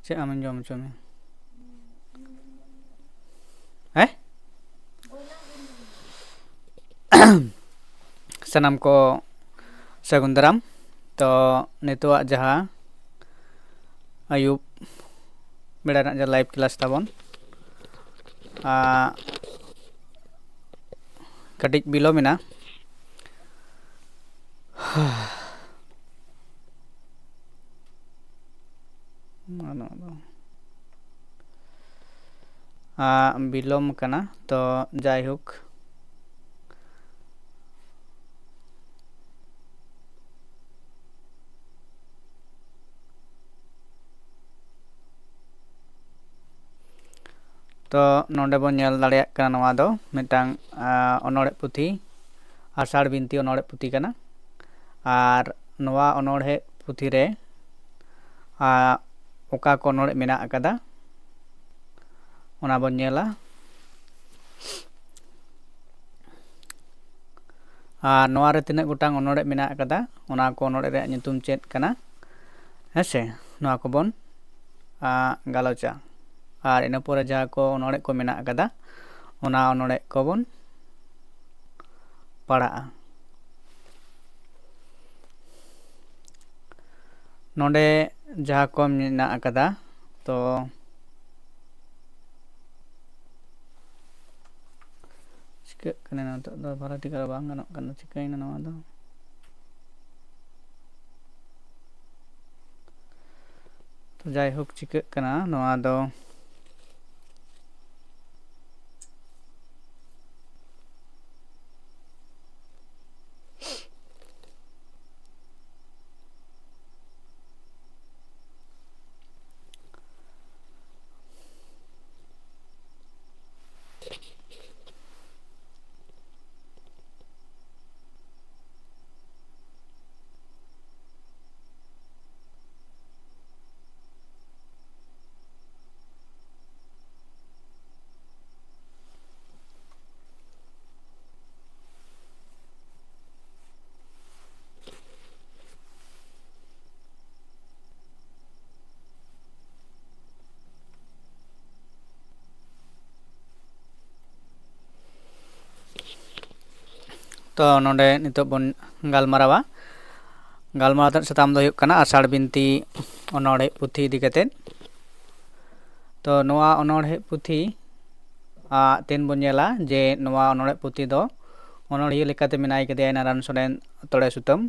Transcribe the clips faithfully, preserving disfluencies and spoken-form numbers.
ᱪᱮᱫ ᱟᱢᱤᱧ ᱡᱚᱢ ᱦᱚᱪᱚ ᱢᱮᱭᱟ? ᱦᱮᱸ? ᱥᱟᱱᱟᱢ ᱠᱚ ᱥᱟᱹᱜᱩᱱ ᱫᱟᱨᱟᱢ᱾ ᱛᱚ, ᱱᱤᱛᱚᱜᱟᱜ ᱡᱟᱦᱟᱸ ᱟᱹᱭᱩᱵ ᱵᱮᱲᱟ ᱨᱮᱱᱟᱜ ᱡᱟᱦᱟᱸ live class ᱛᱟᱵᱚᱱ, ᱟᱸ, ᱠᱟᱹᱴᱤᱡ ᱵᱤᱞᱚᱢ ᱮᱱᱟ᱾ ᱱᱚᱣᱟ ᱫᱚ, ᱟᱸ, ᱵᱤᱞᱚᱢ ᱠᱟᱱᱟ, ᱛᱚ ᱡᱟᱭᱦᱳᱠ᱾ ᱛᱚ ᱱᱚᱰᱮ ᱵᱚᱱ ᱧᱮᱞ ᱫᱟᱲᱮᱭᱟᱜ ᱠᱟᱱᱟ, ᱱᱚᱣᱟ ᱫᱚ ᱢᱤᱫᱴᱟᱝ, ᱟᱸ, ᱚᱱᱚᱬᱦᱮ ᱯᱩᱛᱷᱤ, ᱟᱥᱟᱲ ᱵᱤᱱᱛᱤ ᱚᱱᱚᱬᱦᱮ ᱯᱩᱛᱷᱤ ᱠᱟᱱᱟ᱾ ᱟᱨ ᱱᱚᱣᱟ ᱚᱱᱚᱬᱦᱮ ᱯᱩᱛᱷᱤ ᱨᱮ, ᱟᱸ, ᱚᱠᱟ ᱠᱚ ᱚᱱᱚᱬᱦᱮ ᱢᱮᱱᱟᱜ ᱟᱠᱟᱫᱟ, ᱚᱱᱟ ᱵᱚᱱ ᱧᱮᱞᱟ᱾ ᱟᱨ ᱱᱚᱣᱟ ᱨᱮ ᱛᱤᱱᱟᱹᱜ ᱜᱚᱴᱟᱝ ᱚᱱᱚᱬᱦᱮ ᱢᱮᱱᱟᱜ ᱟᱠᱟᱫᱟ, ᱚᱱᱟ ᱠᱚ ᱚᱱᱚᱬᱦᱮ ᱨᱮᱭᱟᱜ ᱧᱩᱛᱩᱢ ᱪᱮᱫ ᱠᱟᱱᱟ, ᱦᱮᱸ ᱥᱮ, ᱱᱚᱣᱟ ᱠᱚᱵᱚᱱ, ᱟᱸ, ᱜᱟᱞᱚᱪᱟ᱾ ᱟᱨ ᱤᱱᱟᱹ ᱯᱚᱨᱮ ᱡᱟᱦᱟᱸ ᱠᱚ ᱚᱱᱚᱬᱦᱮ ᱠᱚ ᱢᱮᱱᱟᱜ ᱟᱠᱟᱫᱟ, ᱚᱱᱟ ᱚᱱᱚᱬᱦᱮ ᱠᱚᱵᱚᱱ ᱯᱟᱲᱦᱟᱜᱼᱟ᱾ ᱱᱚᱰᱮ ᱡᱟᱦᱟᱸ ᱠᱚ ᱢᱮᱱᱟᱜ ᱟᱠᱟᱫᱟ, ᱛᱚ ᱪᱤᱠᱟᱹᱜ ᱠᱟᱱᱟ ᱱᱤᱛᱚᱜ ᱫᱚ? ᱵᱷᱟᱨᱚᱛᱤ ᱠᱟᱨᱚ ᱵᱟᱝ ᱜᱟᱱᱚᱜ ᱠᱟᱱᱟ, ᱪᱤᱠᱟᱹᱭᱮᱱᱟ ᱱᱚᱣᱟ ᱫᱚ? ᱛᱚ ᱡᱟᱭᱦᱳᱠ, ᱪᱤᱠᱟᱹᱜ ᱠᱟᱱᱟ ᱱᱚᱣᱟ ᱫᱚ? ᱛᱚ ᱱᱚᱰᱮ ᱱᱤᱛᱚᱜ ᱵᱚᱱ ᱜᱟᱞᱢᱟᱨᱟᱣᱟ᱾ ᱜᱟᱞᱢᱟᱨᱟᱣ ᱨᱮᱱᱟᱜ ᱥᱟᱛᱟᱢ ᱫᱚ ᱦᱩᱭᱩᱜ ᱠᱟᱱᱟ ᱟᱥᱟᱲ ᱵᱤᱱᱛᱤ ᱚᱱᱚᱬᱦᱮ ᱯᱩᱛᱷᱤ ᱤᱫᱤ ᱠᱟᱛᱮᱫ᱾ ᱛᱚ ᱱᱚᱣᱟ ᱚᱱᱚᱬᱦᱮ ᱯᱩᱛᱷᱤ ᱟᱜ ᱛᱮᱱ ᱵᱚᱱ ᱧᱮᱞᱟ ᱡᱮ ᱱᱚᱣᱟ ᱚᱱᱚᱬᱦᱮ ᱯᱩᱛᱷᱤ ᱫᱚ ᱚᱱᱚᱬᱦᱤᱭᱟᱹ ᱞᱮᱠᱟᱛᱮ ᱢᱮᱱᱟᱭ ᱠᱟᱫᱮᱭᱟ ᱱᱟᱨᱟᱭᱚᱱ ᱥᱚᱨᱮᱱ ᱛᱚᱲᱮ ᱥᱩᱛᱟᱹᱢ᱾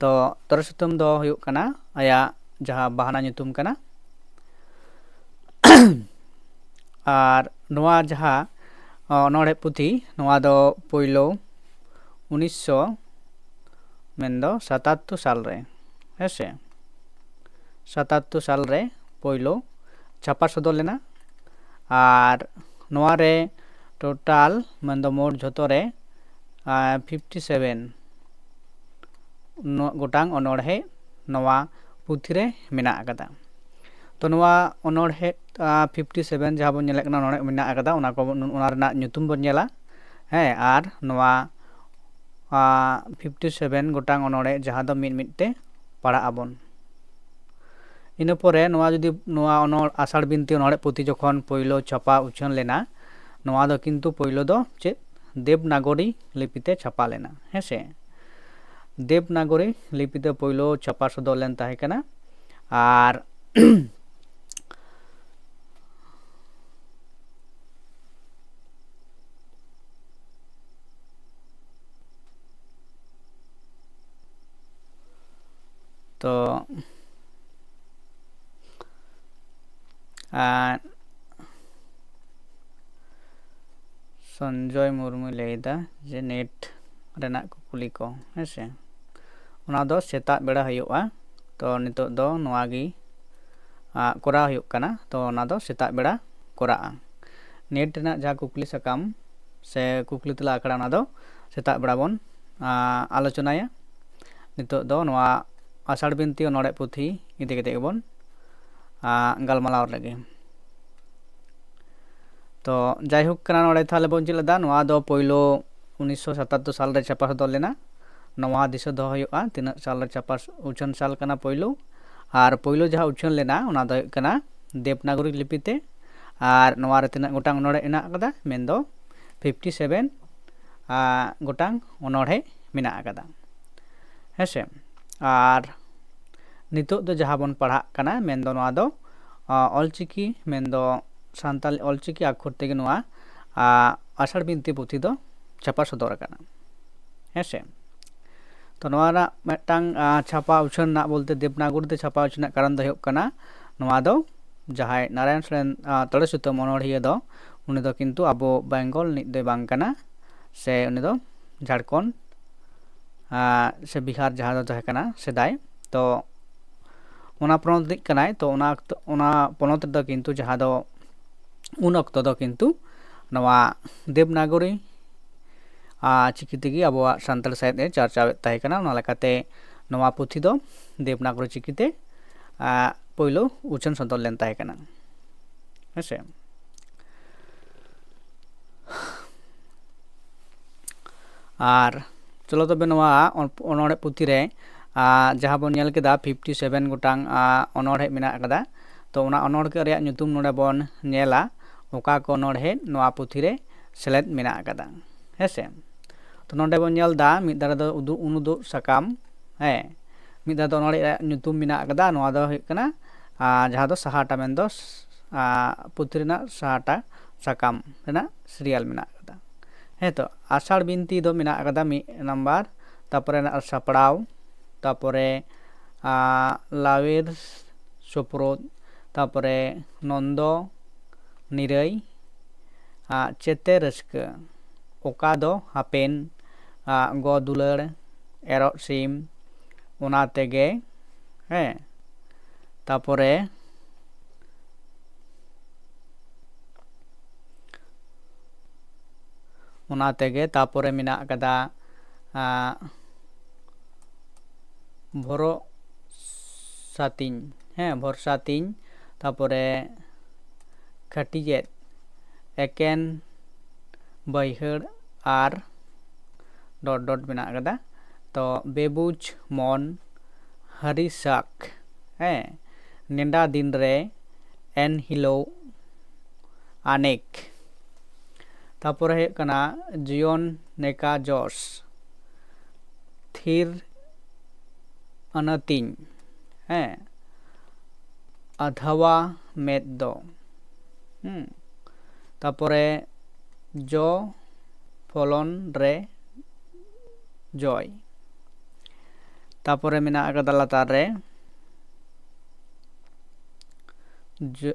ᱛᱚ ᱛᱚᱲᱮ ᱥᱩᱛᱟᱹᱢ ᱫᱚ ᱦᱩᱭᱩᱜ ᱠᱟᱱᱟ ᱟᱭᱟᱜ ᱡᱟᱦᱟᱸ ᱵᱟᱦᱱᱟ ᱧᱩᱛᱩᱢ ᱠᱟᱱᱟ᱾ ᱟᱨ ᱱᱚᱣᱟ ᱡᱟᱦᱟᱸ ᱚᱱᱚᱬᱦᱮ ᱯᱩᱛᱷᱤ, ᱱᱚᱣᱟ ᱫᱚ ᱯᱳᱭᱞᱳ ᱩᱱᱤᱥᱥᱚ ᱢᱮᱱᱫᱚ ᱥᱟᱛᱟᱛᱛᱳᱨ ᱥᱟᱞ ᱨᱮ, ᱦᱮᱸ ᱥᱮ, ᱥᱟᱛᱟᱛᱛᱳᱨ ᱥᱟᱞ ᱨᱮ ᱯᱳᱭᱞᱳ ᱪᱷᱟᱯᱟ ᱥᱚᱫᱚᱨ ᱞᱮᱱᱟ᱾ ᱟᱨ ᱱᱚᱣᱟ ᱨᱮ ᱴᱳᱴᱟᱞ ᱢᱮᱱᱫᱚ ᱢᱳᱴ ᱡᱷᱚᱛᱚ ᱨᱮ ᱯᱷᱤᱯᱴᱤ ᱥᱮᱵᱷᱮᱱ ᱜᱚᱴᱟᱝ ᱚᱱᱚᱬᱦᱮ ᱱᱚᱣᱟ ᱯᱩᱛᱷᱤ ᱨᱮ ᱢᱮᱱᱟᱜ ᱟᱠᱟᱫᱟ᱾ ᱛᱚ ᱱᱚᱣᱟ ᱚᱱᱚᱬᱦᱮ ᱯᱷᱤᱯᱴᱤ ᱥᱮᱵᱷᱮᱱ ᱡᱟᱦᱟᱸ ᱵᱚᱱ ᱧᱮᱞᱮᱫ ᱠᱟᱱᱟ, ᱚᱱᱚᱬᱦᱮ ᱢᱮᱱᱟᱜ ᱟᱠᱟᱫᱟ, ᱚᱱᱟ ᱠᱚ, ᱚᱱᱟ ᱨᱮᱱᱟᱜ ᱧᱩᱛᱩᱢ ᱵᱚᱱ ᱧᱮᱞᱟ᱾ ᱦᱮᱸ, ᱟᱨ ᱱᱚᱣᱟ ᱯᱷᱤᱯᱴᱤ ᱥᱮᱵᱷᱮᱱ ᱜᱚᱴᱟᱝ ᱚᱱᱚᱬᱦᱮ ᱡᱟᱦᱟᱸ ᱫᱚ ᱢᱤᱫ ᱢᱤᱫ ᱛᱮ ᱯᱟᱲᱦᱟᱜ ᱟᱵᱚᱱ᱾ ᱤᱱᱟᱹ ᱯᱚᱨᱮ ᱱᱚᱣᱟ ᱡᱩᱫᱤ, ᱱᱚᱣᱟ ᱚᱱᱚᱲ ᱟᱥᱟᱲ ᱵᱤᱱᱛᱤ ᱚᱱᱚᱬᱦᱮ ᱯᱩᱛᱷᱤ ᱡᱚᱠᱷᱚᱱ ᱯᱳᱭᱞᱳ ᱪᱷᱟᱯᱟ ᱩᱪᱷᱟᱹᱱ ᱞᱮᱱᱟ, ᱱᱚᱣᱟ ᱫᱚ ᱠᱤᱱᱛᱩ ᱯᱳᱭᱞᱳ ᱫᱚ ᱪᱮᱫ ᱫᱮᱵᱽᱱᱟᱜᱚᱨᱤ ᱞᱤᱯᱤ ᱛᱮ ᱪᱷᱟᱯᱟ ᱞᱮᱱᱟ, ᱦᱮᱸ ᱥᱮ? ᱫᱮᱵᱽᱱᱟᱜᱚᱨᱤ ᱞᱤᱯᱤ ᱛᱮ ᱯᱳᱭᱞᱳ ᱪᱷᱟᱯᱟ ᱥᱚᱫᱚᱨ ᱞᱮᱱ ᱛᱟᱦᱮᱸ ᱠᱟᱱᱟ᱾ ᱟᱨ ᱛᱚ ᱟᱨ ᱥᱚᱧᱡᱚᱭ ᱢᱩᱨᱢᱩᱭ ᱞᱟᱹᱭᱫᱟ ᱡᱮ ᱱᱮᱴ ᱨᱮᱱᱟᱜ ᱠᱩᱠᱞᱤ ᱠᱚ, ᱦᱮᱸ ᱥᱮ, ᱚᱱᱟ ᱫᱚ ᱥᱮᱛᱟᱜ ᱵᱮᱲᱟ ᱦᱩᱭᱩᱜᱼᱟ᱾ ᱛᱚ ᱱᱤᱛᱚᱜ ᱫᱚ ᱱᱚᱣᱟ ᱜᱮ ᱟᱜ, ᱠᱚᱨᱟᱣ ᱦᱩᱭᱩᱜ ᱠᱟᱱᱟ᱾ ᱛᱚ ᱚᱱᱟ ᱫᱚ ᱥᱮᱛᱟᱜ ᱵᱮᱲᱟ ᱠᱚᱨᱟᱜᱼᱟ᱾ ᱱᱮᱴ ᱨᱮᱱᱟᱜ ᱡᱟᱦᱟᱸ ᱠᱩᱠᱞᱤ ᱥᱟᱠᱟᱢ ᱥᱮ ᱠᱩᱠᱞᱤ ᱛᱮᱞᱟ ᱟᱠᱷᱲᱟ, ᱚᱱᱟ ᱫᱚ ᱥᱮᱛᱟᱜ ᱵᱮᱲᱟ ᱵᱚᱱ ᱟᱜ, ᱟᱞᱳᱪᱚᱱᱟᱭᱟ᱾ ᱱᱤᱛᱚᱜ ᱫᱚ ᱱᱚᱣᱟ ᱟᱥᱟᱲ ᱵᱤᱱᱛᱤ ᱚᱱᱚᱬᱦᱮ ᱯᱩᱛᱷᱤ ᱤᱫᱤ ᱠᱟᱛᱮ ᱜᱮᱵᱚᱱ ᱟᱜ, ᱜᱟᱞᱢᱟᱨᱟᱣ ᱞᱮᱜᱮ᱾ ᱛᱚ ᱡᱟᱭᱦᱳᱠ ᱠᱟᱱᱟ, ᱱᱚᱰᱮ ᱛᱟᱦᱞᱮ ᱵᱚᱱ ᱪᱮᱫ ᱞᱮᱫᱟ, ᱱᱚᱣᱟ ᱫᱚ ᱯᱳᱭᱞᱳ ᱩᱱᱤᱥᱥᱚ ᱥᱟᱛᱟᱛᱛᱳᱨ ᱥᱟᱞ ᱨᱮ ᱪᱷᱟᱯᱟ ᱥᱚᱫᱚᱨ ᱞᱮᱱᱟ᱾ ᱱᱚᱣᱟ ᱫᱤᱥᱟᱹ ᱫᱚᱦᱚ ᱦᱩᱭᱩᱜᱼᱟ ᱛᱤᱱᱟᱹᱜ ᱥᱟᱞ ᱨᱮ ᱪᱷᱟᱯᱟ ᱩᱪᱷᱟᱹᱱ ᱥᱟᱞ ᱠᱟᱱᱟ ᱯᱳᱭᱞᱳ᱾ ᱟᱨ ᱯᱳᱭᱞᱳ ᱡᱟᱦᱟᱸ ᱩᱪᱷᱟᱹᱱ ᱞᱮᱱᱟ ᱚᱱᱟ ᱫᱚ ᱦᱩᱭᱩᱜ ᱠᱟᱱᱟ ᱫᱮᱵᱽᱱᱟᱜᱚᱨᱤ ᱞᱤᱯᱤ ᱛᱮ᱾ ᱟᱨ ᱱᱚᱣᱟ ᱨᱮ ᱛᱤᱱᱟᱹᱜ ᱜᱚᱴᱟᱝ ᱚᱱᱚᱬᱦᱮ ᱦᱮᱱᱟᱜ ᱟᱠᱟᱫᱟ, ᱢᱮᱱᱫᱚ ᱯᱷᱤᱯᱴᱤ ᱥᱮᱵᱷᱮᱱ ᱜᱚᱴᱟᱝ ᱚᱱᱚᱬᱦᱮ ᱢᱮᱱᱟᱜ ᱟᱠᱟᱫᱟ᱾ ᱦᱮᱸᱥᱮ? ᱟᱨ ᱱᱤᱛᱚᱜ ᱫᱚ ᱡᱟᱦᱟᱸ ᱵᱚᱱ ᱯᱟᱲᱦᱟᱜ ᱠᱟᱱᱟ, ᱢᱮᱱᱫᱚ ᱱᱚᱣᱟ ᱫᱚ ᱚᱞᱪᱤᱠᱤ, ᱢᱮᱱᱫᱚ ᱥᱟᱱᱛᱟᱲᱤ ᱚᱞᱪᱤᱠᱤ ᱟᱠᱷᱚᱨ ᱛᱮᱜᱮ ᱱᱚᱣᱟ ᱟᱥᱟᱲ ᱵᱤᱱᱛᱤ ᱯᱩᱛᱷᱤ ᱫᱚ ᱪᱷᱟᱯᱟ ᱥᱚᱫᱚᱨ ᱟᱠᱟᱱᱟ᱾ ᱦᱮᱸᱥᱮ? ᱛᱚ ᱱᱚᱣᱟ ᱨᱮᱱᱟᱜ ᱢᱤᱫᱴᱟᱝ ᱪᱷᱟᱯᱟ ᱩᱪᱷᱟᱹᱱ ᱨᱮᱱᱟᱜ ᱵᱚᱞᱛᱮ ᱫᱮᱵᱽᱱᱟᱜᱚᱨᱤ ᱛᱮ ᱪᱷᱟᱯᱟ ᱩᱪᱷᱟᱹᱱ ᱨᱮᱱᱟᱜ ᱠᱟᱨᱚᱱ ᱫᱚ ᱦᱩᱭᱩᱜ ᱠᱟᱱᱟ, ᱱᱚᱣᱟ ᱫᱚ ᱡᱟᱦᱟᱸᱭ ᱱᱟᱨᱟᱭᱚᱱ ᱥᱚᱨᱮᱱ ᱛᱚᱲᱮ ᱥᱩᱛᱟᱹᱢ ᱚᱱᱚᱬᱦᱤᱭᱟᱹ ᱫᱚ, ᱩᱱᱤ ᱫᱚ ᱠᱤᱱᱛᱩ ᱟᱵᱚ ᱵᱮᱝᱜᱚᱞ ᱨᱤᱱᱤᱡ ᱫᱚᱭ ᱵᱟᱝ ᱠᱟᱱᱟ, ᱥᱮ ᱩᱱᱤ ᱫᱚ ᱡᱷᱟᱲᱠᱷᱚᱸᱰ ᱥᱮ ᱵᱤᱦᱟᱨ ᱡᱟᱦᱟᱸ ᱫᱚ ᱛᱟᱦᱮᱸ ᱠᱟᱱᱟ ᱥᱮᱫᱟᱭ, ᱛᱚ ᱚᱱᱟ ᱯᱚᱱᱚᱛ ᱨᱤᱱᱤᱡ ᱠᱟᱱᱟᱭ᱾ ᱛᱚ ᱚᱱᱟ ᱚᱱᱟ ᱯᱚᱱᱚᱛ ᱨᱮᱫᱚ ᱠᱤᱱᱛᱩ ᱡᱟᱦᱟᱸ ᱫᱚ ᱩᱱ ᱚᱠᱛᱚ ᱫᱚ ᱠᱤᱱᱛᱩ ᱱᱚᱣᱟ ᱫᱮᱵᱽᱱᱟᱜᱚᱨᱤ ᱪᱤᱠᱤ ᱛᱮᱜᱮ ᱟᱵᱚᱣᱟᱜ ᱥᱟᱱᱛᱟᱲ ᱥᱟᱶᱦᱮᱫ ᱮ ᱪᱟᱨᱪᱟᱣᱮᱫ ᱛᱟᱦᱮᱸ ᱠᱟᱱᱟ᱾ ᱚᱱᱟ ᱞᱮᱠᱟᱛᱮ ᱱᱚᱣᱟ ᱯᱩᱛᱷᱤ ᱫᱚ ᱫᱮᱵᱽᱱᱟᱜᱚᱨᱤ ᱪᱤᱠᱤᱛᱮ ᱯᱳᱭᱞᱳ ᱩᱪᱷᱟᱹᱱ ᱥᱚᱫᱚᱨ ᱞᱮᱱ ᱛᱟᱦᱮᱸ ᱠᱟᱱᱟ᱾ ᱦᱮᱸᱥᱮ? ᱟᱨ ᱪᱚᱞᱚ ᱛᱚᱵᱮ ᱱᱚᱣᱟ ᱚᱱᱚᱬᱦᱮ ᱯᱩᱛᱷᱤ ᱨᱮ ᱡᱟᱦᱟᱸ ᱵᱚᱱ ᱧᱮᱞ ᱠᱮᱫᱟ, ᱯᱷᱤᱯᱴᱤ ᱥᱮᱵᱷᱮᱱ ᱜᱚᱴᱟᱝ ᱚᱱᱚᱬᱦᱮ ᱢᱮᱱᱟᱜ ᱟᱠᱟᱫᱟ᱾ ᱛᱚ ᱚᱱᱟ ᱚᱱᱚᱬᱦᱮ ᱨᱮᱭᱟᱜ ᱧᱩᱛᱩᱢ ᱱᱚᱰᱮ ᱵᱚᱱ ᱧᱮᱞᱟ, ᱚᱠᱟ ᱠᱚ ᱚᱱᱚᱬᱦᱮ ᱱᱚᱣᱟ ᱯᱩᱛᱷᱤ ᱨᱮ ᱥᱮᱞᱮᱫ ᱢᱮᱱᱟᱜ ᱟᱠᱟᱫᱟ᱾ ᱦᱮᱸᱥᱮ? ᱛᱚ ᱱᱚᱰᱮ ᱵᱚᱱ ᱧᱮᱞ ᱮᱫᱟ, ᱢᱤᱫ ᱫᱷᱟᱨᱮ ᱫᱚ ᱩᱫᱩᱜ ᱩᱱᱩᱫᱩᱜ ᱥᱟᱠᱟᱢ, ᱦᱮᱸ, ᱢᱤᱫ ᱫᱷᱟᱣ ᱫᱚ ᱚᱱᱚᱬᱦᱮ ᱨᱮᱭᱟᱜ ᱧᱩᱛᱩᱢ ᱢᱮᱱᱟᱜ ᱟᱠᱟᱫᱟ᱾ ᱱᱚᱣᱟ ᱫᱚ ᱦᱩᱭᱩᱜ ᱠᱟᱱᱟ ᱡᱟᱦᱟᱸ ᱫᱚ ᱥᱟᱦᱟᱴᱟ, ᱢᱮᱱᱫᱚ ᱯᱩᱛᱷᱤ ᱨᱮᱱᱟᱜ ᱥᱟᱦᱟᱴᱟ ᱥᱟᱠᱟᱢ ᱨᱮᱱᱟᱜ ᱥᱤᱨᱤᱭᱟᱞ ᱢᱮᱱᱟᱜ ᱟᱠᱟᱫᱟ᱾ ᱦᱮᱸ, ᱛᱚ ᱟᱥᱟᱲ ᱵᱤᱱᱛᱤ ᱫᱚ ᱢᱮᱱᱟᱜ ᱟᱠᱟᱫᱟ ᱢᱤᱫ ᱱᱟᱢᱵᱟᱨ, ᱛᱟᱨᱯᱚᱨᱮ ᱢᱮᱱᱟᱜᱼᱟ ᱥᱟᱯᱲᱟᱣ, ᱛᱟᱨᱯᱚᱨᱮ ᱞᱟᱣᱮᱨ ᱥᱳᱯᱨᱳᱫ, ᱛᱟᱨᱯᱚᱨᱮ ᱱᱚᱱᱫᱚ ᱱᱤᱨᱟᱹᱭ, ᱪᱮᱛᱮ ᱨᱟᱹᱥᱠᱟᱹ, ᱚᱠᱟ ᱫᱚ ᱦᱟᱯᱮᱱ, ᱜᱚ ᱫᱩᱞᱟᱹᱲ, ᱮᱨᱚᱜ ᱥᱤᱢ, ᱚᱱᱟ ᱛᱮᱜᱮ, ᱦᱮᱸ, ᱛᱟᱨᱯᱚᱨᱮ ᱚᱱᱟ ᱛᱮᱜᱮ ᱛᱟᱨᱯᱚᱨᱮ ᱢᱮᱱᱟᱜ ᱟᱠᱟᱫᱟ ᱵᱷᱚᱨᱚᱥᱟ ᱛᱤᱧ, ᱦᱮᱸ, ᱵᱷᱚᱨᱥᱟ ᱛᱤᱧ, ᱛᱟᱨᱯᱚᱨᱮ ᱠᱷᱟᱹᱴᱤᱡᱮᱫ, ᱮᱠᱮᱱ ᱵᱟᱹᱭᱦᱟᱹᱲ ᱟᱨ ᱰᱚᱴ ᱰᱚᱴ ᱢᱮᱱᱟᱜ ᱟᱠᱟᱫᱟ᱾ ᱛᱚ ᱵᱮᱵᱩᱡᱽ ᱢᱚᱱ ᱦᱟᱹᱨᱤᱥᱟᱠ, ᱦᱮᱸ, ᱱᱮᱰᱟ ᱫᱤᱱ ᱨᱮ ᱮᱱ ᱦᱤᱞᱳᱜ ᱟᱱᱮᱠ᱾ ᱛᱟᱨᱯᱚᱨᱮ ᱦᱩᱭᱩᱜ ᱠᱟᱱᱟ ᱡᱤᱭᱚᱱ ᱱᱮᱠᱟ ᱡᱚᱥ, ᱛᱷᱤᱨ ᱟᱱᱟᱛᱤᱧ, ᱦᱮᱸ, ᱟᱫᱷᱟᱣᱟ ᱢᱮᱫ ᱫᱚ᱾ ᱦᱩᱸ᱾ ᱛᱟᱯᱚᱨᱮ ᱡᱚ ᱯᱷᱚᱞᱚᱱ ᱨᱮ ᱡᱚᱭ᱾ ᱛᱟᱯᱚᱨᱮ ᱢᱮᱱᱟᱜ ᱟᱠᱟᱫᱟ ᱞᱟᱛᱟᱨ ᱨᱮ ᱡᱚ,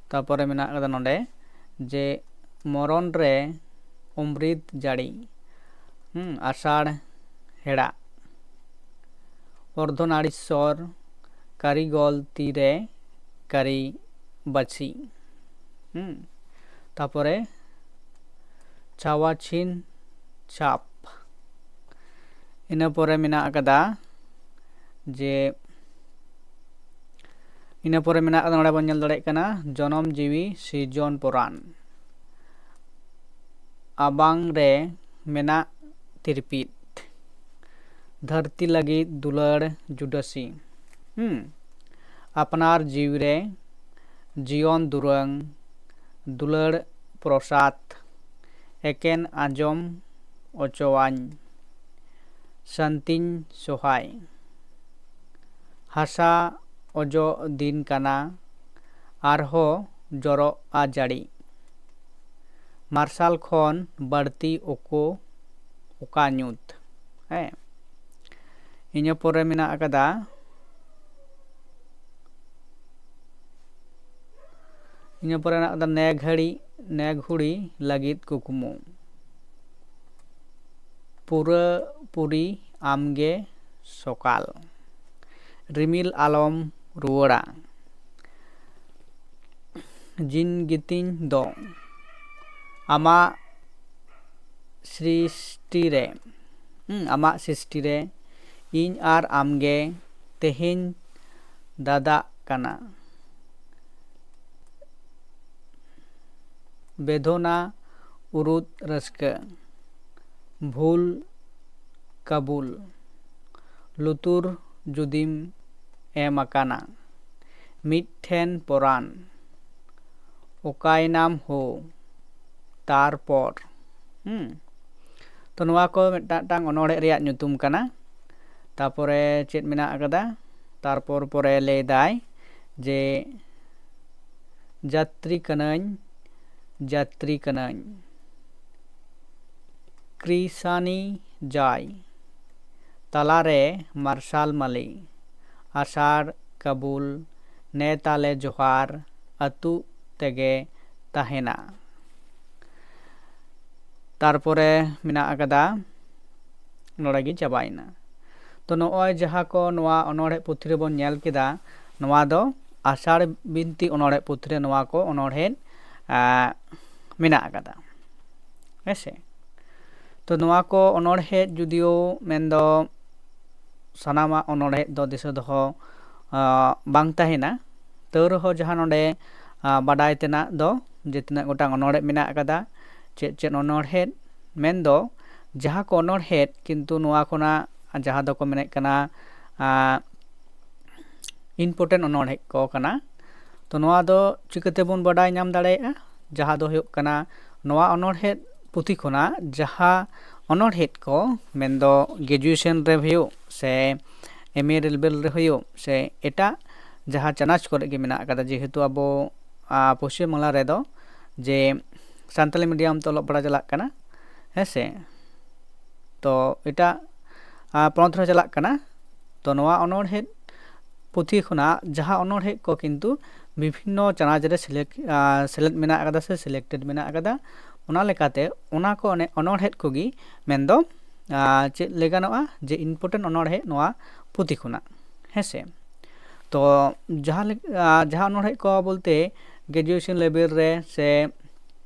ᱛᱟᱯᱚᱨᱮ ᱢᱮᱱᱟᱜ ᱟᱠᱟᱫᱟ ᱱᱚᱰᱮ ᱡᱮ ᱢᱚᱨᱚᱱ ᱨᱮ ᱚᱢᱨᱤᱛ ᱡᱟᱹᱲᱤ, ᱦᱩᱸ, ᱟᱥᱟᱲ ᱦᱮᱲᱟᱜ, ᱚᱨᱫᱷᱚᱱᱟᱲᱤᱥᱥᱚᱨ, ᱠᱟᱹᱨᱤᱜᱚᱞ ᱛᱤᱨᱮ ᱠᱟᱹᱨᱤ ᱵᱟᱹᱪᱷᱤ, ᱦᱩᱸ, ᱛᱟᱯᱚᱨᱮ ᱪᱷᱟᱣᱟᱪᱷᱤᱱ ᱪᱷᱟᱯ᱾ ᱤᱱᱟᱹ ᱯᱚᱨᱮ ᱢᱮᱱᱟᱜ ᱟᱠᱟᱫᱟ ᱡᱮ, ᱤᱱᱟᱹ ᱯᱚᱨᱮ ᱢᱮᱱᱟᱜ ᱟᱠᱟᱫᱟ, ᱱᱚᱰᱮ ᱵᱚᱱ ᱧᱮᱞ ᱫᱟᱲᱮᱭᱟᱜ ᱠᱟᱱᱟ ᱡᱚᱱᱚᱢ ᱡᱤᱣᱤ ᱥᱤᱨᱡᱚᱱ ᱯᱚᱨᱟᱱ, ᱟᱵᱟᱝ ᱨᱮ ᱢᱮᱱᱟᱜ ᱛᱤᱨᱯᱤᱛ, ᱫᱷᱟᱹᱨᱛᱤ ᱞᱟᱹᱜᱤᱫ ᱫᱩᱞᱟᱹᱲ ᱡᱩᱰᱟᱹᱥᱤ, ᱦᱩᱸ, ᱟᱯᱱᱟᱨ ᱡᱤᱣᱤ ᱨᱮ ᱡᱤᱭᱚᱱ ᱫᱩᱨᱟᱹᱝ, ᱫᱩᱞᱟᱹᱲ ᱯᱨᱚᱥᱟᱫᱽ, ᱮᱠᱮᱱ ᱟᱸᱡᱚᱢ ᱚᱪᱚᱣᱟᱹᱧ, ᱥᱟᱱᱛᱤᱧ ᱥᱚᱦᱟᱭ᱾ ᱦᱟᱥᱟ ᱚᱡᱚᱜ ᱫᱤᱱ ᱠᱟᱱᱟ, ᱟᱨᱦᱚᱸ ᱡᱚᱨᱚᱜᱼᱟ ᱡᱟᱹᱲᱤ᱾ ᱢᱟᱨᱥᱟᱞ ᱠᱷᱚᱱ ᱵᱟᱹᱲᱛᱤ ᱚᱠᱚ, ᱚᱠᱟ ᱧᱩᱛ? ᱦᱮᱸ, ᱤᱱᱟᱹ ᱯᱚᱨᱮ ᱢᱮᱱᱟᱜ ᱟᱠᱟᱫᱟ, ᱤᱱᱟᱹ ᱯᱚᱨᱮ ᱢᱮᱱᱟᱜ ᱟᱠᱟᱫᱟ ᱱᱮ ᱜᱷᱟᱹᱲᱤ, ᱱᱮ ᱜᱷᱩᱲᱤ ᱞᱟᱹᱜᱤᱫ ᱠᱩᱠᱢᱩ᱾ ᱯᱩᱨᱟᱹ ᱯᱩᱨᱤ ᱟᱢᱜᱮ ᱥᱚᱠᱟᱞ᱾ ᱨᱤᱢᱤᱞ ᱟᱞᱚᱢ ᱨᱩᱣᱟᱹᱲᱟ᱾ ᱡᱤᱱᱜᱤᱛᱤᱧ ᱫᱚ ᱟᱢᱟᱜ ᱥᱨᱤᱥᱴᱤ ᱨᱮ, ᱦᱩᱸ, ᱟᱢᱟᱜ ᱥᱨᱤᱥᱴᱤ ᱨᱮ ᱤᱧ ᱟᱨ ᱟᱢᱜᱮ ᱛᱮᱦᱮᱧ ᱫᱟᱫᱟᱜ ᱠᱟᱱᱟ᱾ ᱵᱮᱫᱷᱚᱱᱟ ᱩᱨᱩᱫ ᱨᱟᱹᱥᱠᱟᱹ, ᱵᱷᱩᱞ ᱠᱟᱵᱩᱞ, ᱞᱩᱛᱩᱨ ᱡᱩᱫᱤᱢ ᱮᱢ ᱟᱠᱟᱱᱟ, ᱢᱤᱫᱴᱷᱮᱱ ᱯᱚᱨᱟᱱ, ᱚᱠᱟᱭᱱᱟᱢ ᱦᱳ, ᱛᱟᱨᱯᱚᱨ᱾ ᱦᱩᱸ, ᱛᱚ ᱱᱚᱣᱟ ᱠᱚ ᱢᱤᱫᱴᱟᱝ ᱚᱱᱚᱬᱦᱮ ᱨᱮᱭᱟᱜ ᱧᱩᱛᱩᱢ ᱠᱟᱱᱟ᱾ ᱛᱟᱨᱯᱚᱨᱮ ᱪᱮᱫ ᱢᱮᱱᱟᱜ ᱟᱠᱟᱫᱟ? ᱛᱟᱨᱯᱚᱨ ᱯᱚᱨᱮ ᱞᱟᱹᱭ ᱫᱟᱭ ᱡᱮ ᱡᱟᱛᱨᱤ ᱠᱟᱹᱱᱟᱹᱧ, ᱡᱟᱛᱨᱤ ᱠᱟᱹᱱᱟᱹᱧ, ᱠᱨᱤᱥᱟᱱᱤ ᱡᱟᱭ, ᱛᱟᱞᱟᱨᱮ ᱢᱟᱨᱥᱟᱞ ᱢᱟᱹᱞᱤ, ᱟᱥᱟᱲ ᱠᱟᱵᱩᱞ, ᱱᱮ ᱛᱟᱞᱮ ᱡᱚᱦᱟᱨ, ᱟᱹᱛᱩᱜ ᱛᱮᱜᱮ ᱛᱟᱦᱮᱱᱟ᱾ ᱛᱟᱨᱯᱚᱨᱮ ᱢᱮᱱᱟᱜ ᱟᱠᱟᱫᱟ, ᱱᱚᱰᱮ ᱜᱮ ᱪᱟᱵᱟᱭᱮᱱᱟ᱾ ᱛᱚ ᱱᱚᱜᱼᱚᱭ ᱡᱟᱦᱟᱸ ᱠᱚ ᱱᱚᱣᱟ ᱚᱱᱚᱬᱦᱮ ᱯᱩᱛᱷᱤ ᱨᱮᱵᱚᱱ ᱧᱮᱞ ᱠᱮᱫᱟ, ᱱᱚᱣᱟ ᱫᱚ ᱟᱥᱟᱲ ᱵᱤᱱᱛᱤ ᱚᱱᱚᱬᱦᱮ ᱯᱩᱛᱷᱤ ᱨᱮ ᱱᱚᱣᱟ ᱠᱚ ᱚᱱᱚᱬᱦᱮ, ᱟᱸ, ᱢᱮᱱᱟᱜ ᱟᱠᱟᱫᱟ᱾ ᱦᱮᱸ ᱥᱮ? ᱛᱚ ᱱᱚᱣᱟ ᱠᱚ ᱚᱱᱚᱬᱦᱮ ᱡᱩᱫᱤᱭᱳ ᱢᱮᱱᱫᱚ ᱥᱟᱱᱟᱢᱟᱜ ᱚᱱᱚᱬᱦᱮ ᱫᱚ ᱫᱤᱥᱟᱹ ᱫᱚᱦᱚ, ᱟᱸ, ᱵᱟᱝ ᱛᱟᱦᱮᱱᱟ, ᱛᱟᱹᱣ ᱨᱮᱦᱚᱸ ᱡᱟᱦᱟᱸ ᱱᱚᱰᱮ, ᱟᱸ, ᱵᱟᱰᱟᱭ ᱛᱮᱱᱟᱜ ᱫᱚ ᱡᱮ ᱛᱤᱱᱟᱹᱜ ᱜᱚᱴᱟᱝ ᱚᱱᱚᱬᱦᱮ ᱢᱮᱱᱟᱜ ᱟᱠᱟᱫᱟ, ᱪᱮᱫ ᱪᱮᱫ ᱚᱱᱚᱬᱦᱮ, ᱢᱮᱱᱫᱚ ᱡᱟᱦᱟᱸ ᱠᱚ ᱚᱱᱚᱬᱦᱮ ᱠᱤᱱᱛᱩ ᱱᱚᱣᱟ ᱠᱷᱚᱱᱟᱜ ᱡᱟᱦᱟᱸ ᱫᱚᱠᱚ ᱢᱮᱱᱮᱫ ᱠᱟᱱᱟ, ᱟᱸ, important ᱚᱱᱚᱬᱦᱮ ᱠᱚ ᱠᱟᱱᱟ᱾ ᱛᱚ ᱱᱚᱣᱟ ᱫᱚ ᱪᱤᱠᱟᱹᱛᱮᱵᱚᱱ ᱵᱟᱰᱟᱭ ᱧᱟᱢ ᱫᱟᱲᱮᱭᱟᱜᱼᱟ? ᱡᱟᱦᱟᱸ ᱫᱚ ᱦᱩᱭᱩᱜ ᱠᱟᱱᱟ ᱱᱚᱣᱟ ᱚᱱᱚᱬᱦᱮ ᱯᱩᱛᱷᱤ ᱠᱷᱚᱱᱟᱜ ᱡᱟᱦᱟᱸ ᱚᱱᱚᱬᱦᱮ ᱠᱚ, ᱢᱮᱱᱫᱚ graduation ᱨᱮ ᱦᱩᱭᱩᱜ ᱥᱮ M A level ᱨᱮ ᱦᱩᱭᱩᱜ ᱥᱮ ᱮᱴᱟᱜ ᱡᱟᱦᱟᱸ ᱪᱟᱱᱟᱪ ᱠᱚᱨᱮ ᱜᱮ ᱢᱮᱱᱟᱜ ᱟᱠᱟᱫᱟ, ᱡᱮᱦᱮᱛᱩ ᱟᱵᱚ, ᱟ, ᱯᱚᱥᱪᱤᱢ ᱵᱟᱝᱞᱟ ᱨᱮᱫᱚ ᱡᱮ ᱥᱟᱱᱛᱟᱞᱤ medium ᱛᱮ ᱚᱞᱚᱜ ᱯᱟᱲᱦᱟᱜ ᱪᱟᱞᱟᱜ ᱠᱟᱱᱟ, ᱦᱮᱸ ᱥᱮ? ᱛᱚ ᱮᱴᱟᱜ, ᱟ, ᱯᱚᱱᱚᱛ ᱨᱮᱦᱚᱸ ᱪᱟᱞᱟᱜ ᱠᱟᱱᱟ᱾ ᱛᱚ ᱱᱚᱣᱟ ᱚᱱᱚᱬᱦᱮ ᱯᱩᱛᱷᱤ ᱠᱷᱚᱱᱟᱜ ᱡᱟᱦᱟᱸ ᱚᱱᱚᱬᱦᱮ ᱠᱚ ᱠᱤᱱᱛᱩ ᱵᱤᱵᱷᱤᱱᱱᱚ ᱪᱟᱱᱟᱪ ᱨᱮ select, ᱟ, select ᱢᱮᱱᱟᱜ ᱟᱠᱟᱫᱟ ᱥᱮ selected ᱢᱮᱱᱟᱜ ᱟᱠᱟᱫᱟ᱾ ᱚᱱᱟ ᱞᱮᱠᱟᱛᱮ ᱚᱱᱟ ᱠᱚ ᱚᱱᱮ ᱚᱱᱚᱬᱦᱮ ᱠᱚᱜᱮ ᱢᱮᱱᱫᱚ, ᱟ, ᱪᱮᱫ ᱞᱟᱹᱭ ᱜᱟᱱᱚᱜᱼᱟ ᱡᱮ important ᱚᱱᱚᱬᱦᱮ ᱱᱚᱣᱟ ᱯᱩᱛᱷᱤ ᱠᱷᱚᱱᱟᱜ, ᱦᱮᱸ ᱥᱮ? ᱛᱚ ᱡᱟᱦᱟᱸ ᱞᱮᱠ-, ᱟ, ᱡᱟᱦᱟᱸ ᱚᱱᱚᱬᱦᱮ ᱠᱚ ᱵᱚᱞᱛᱮ graduation level ᱨᱮ ᱥᱮ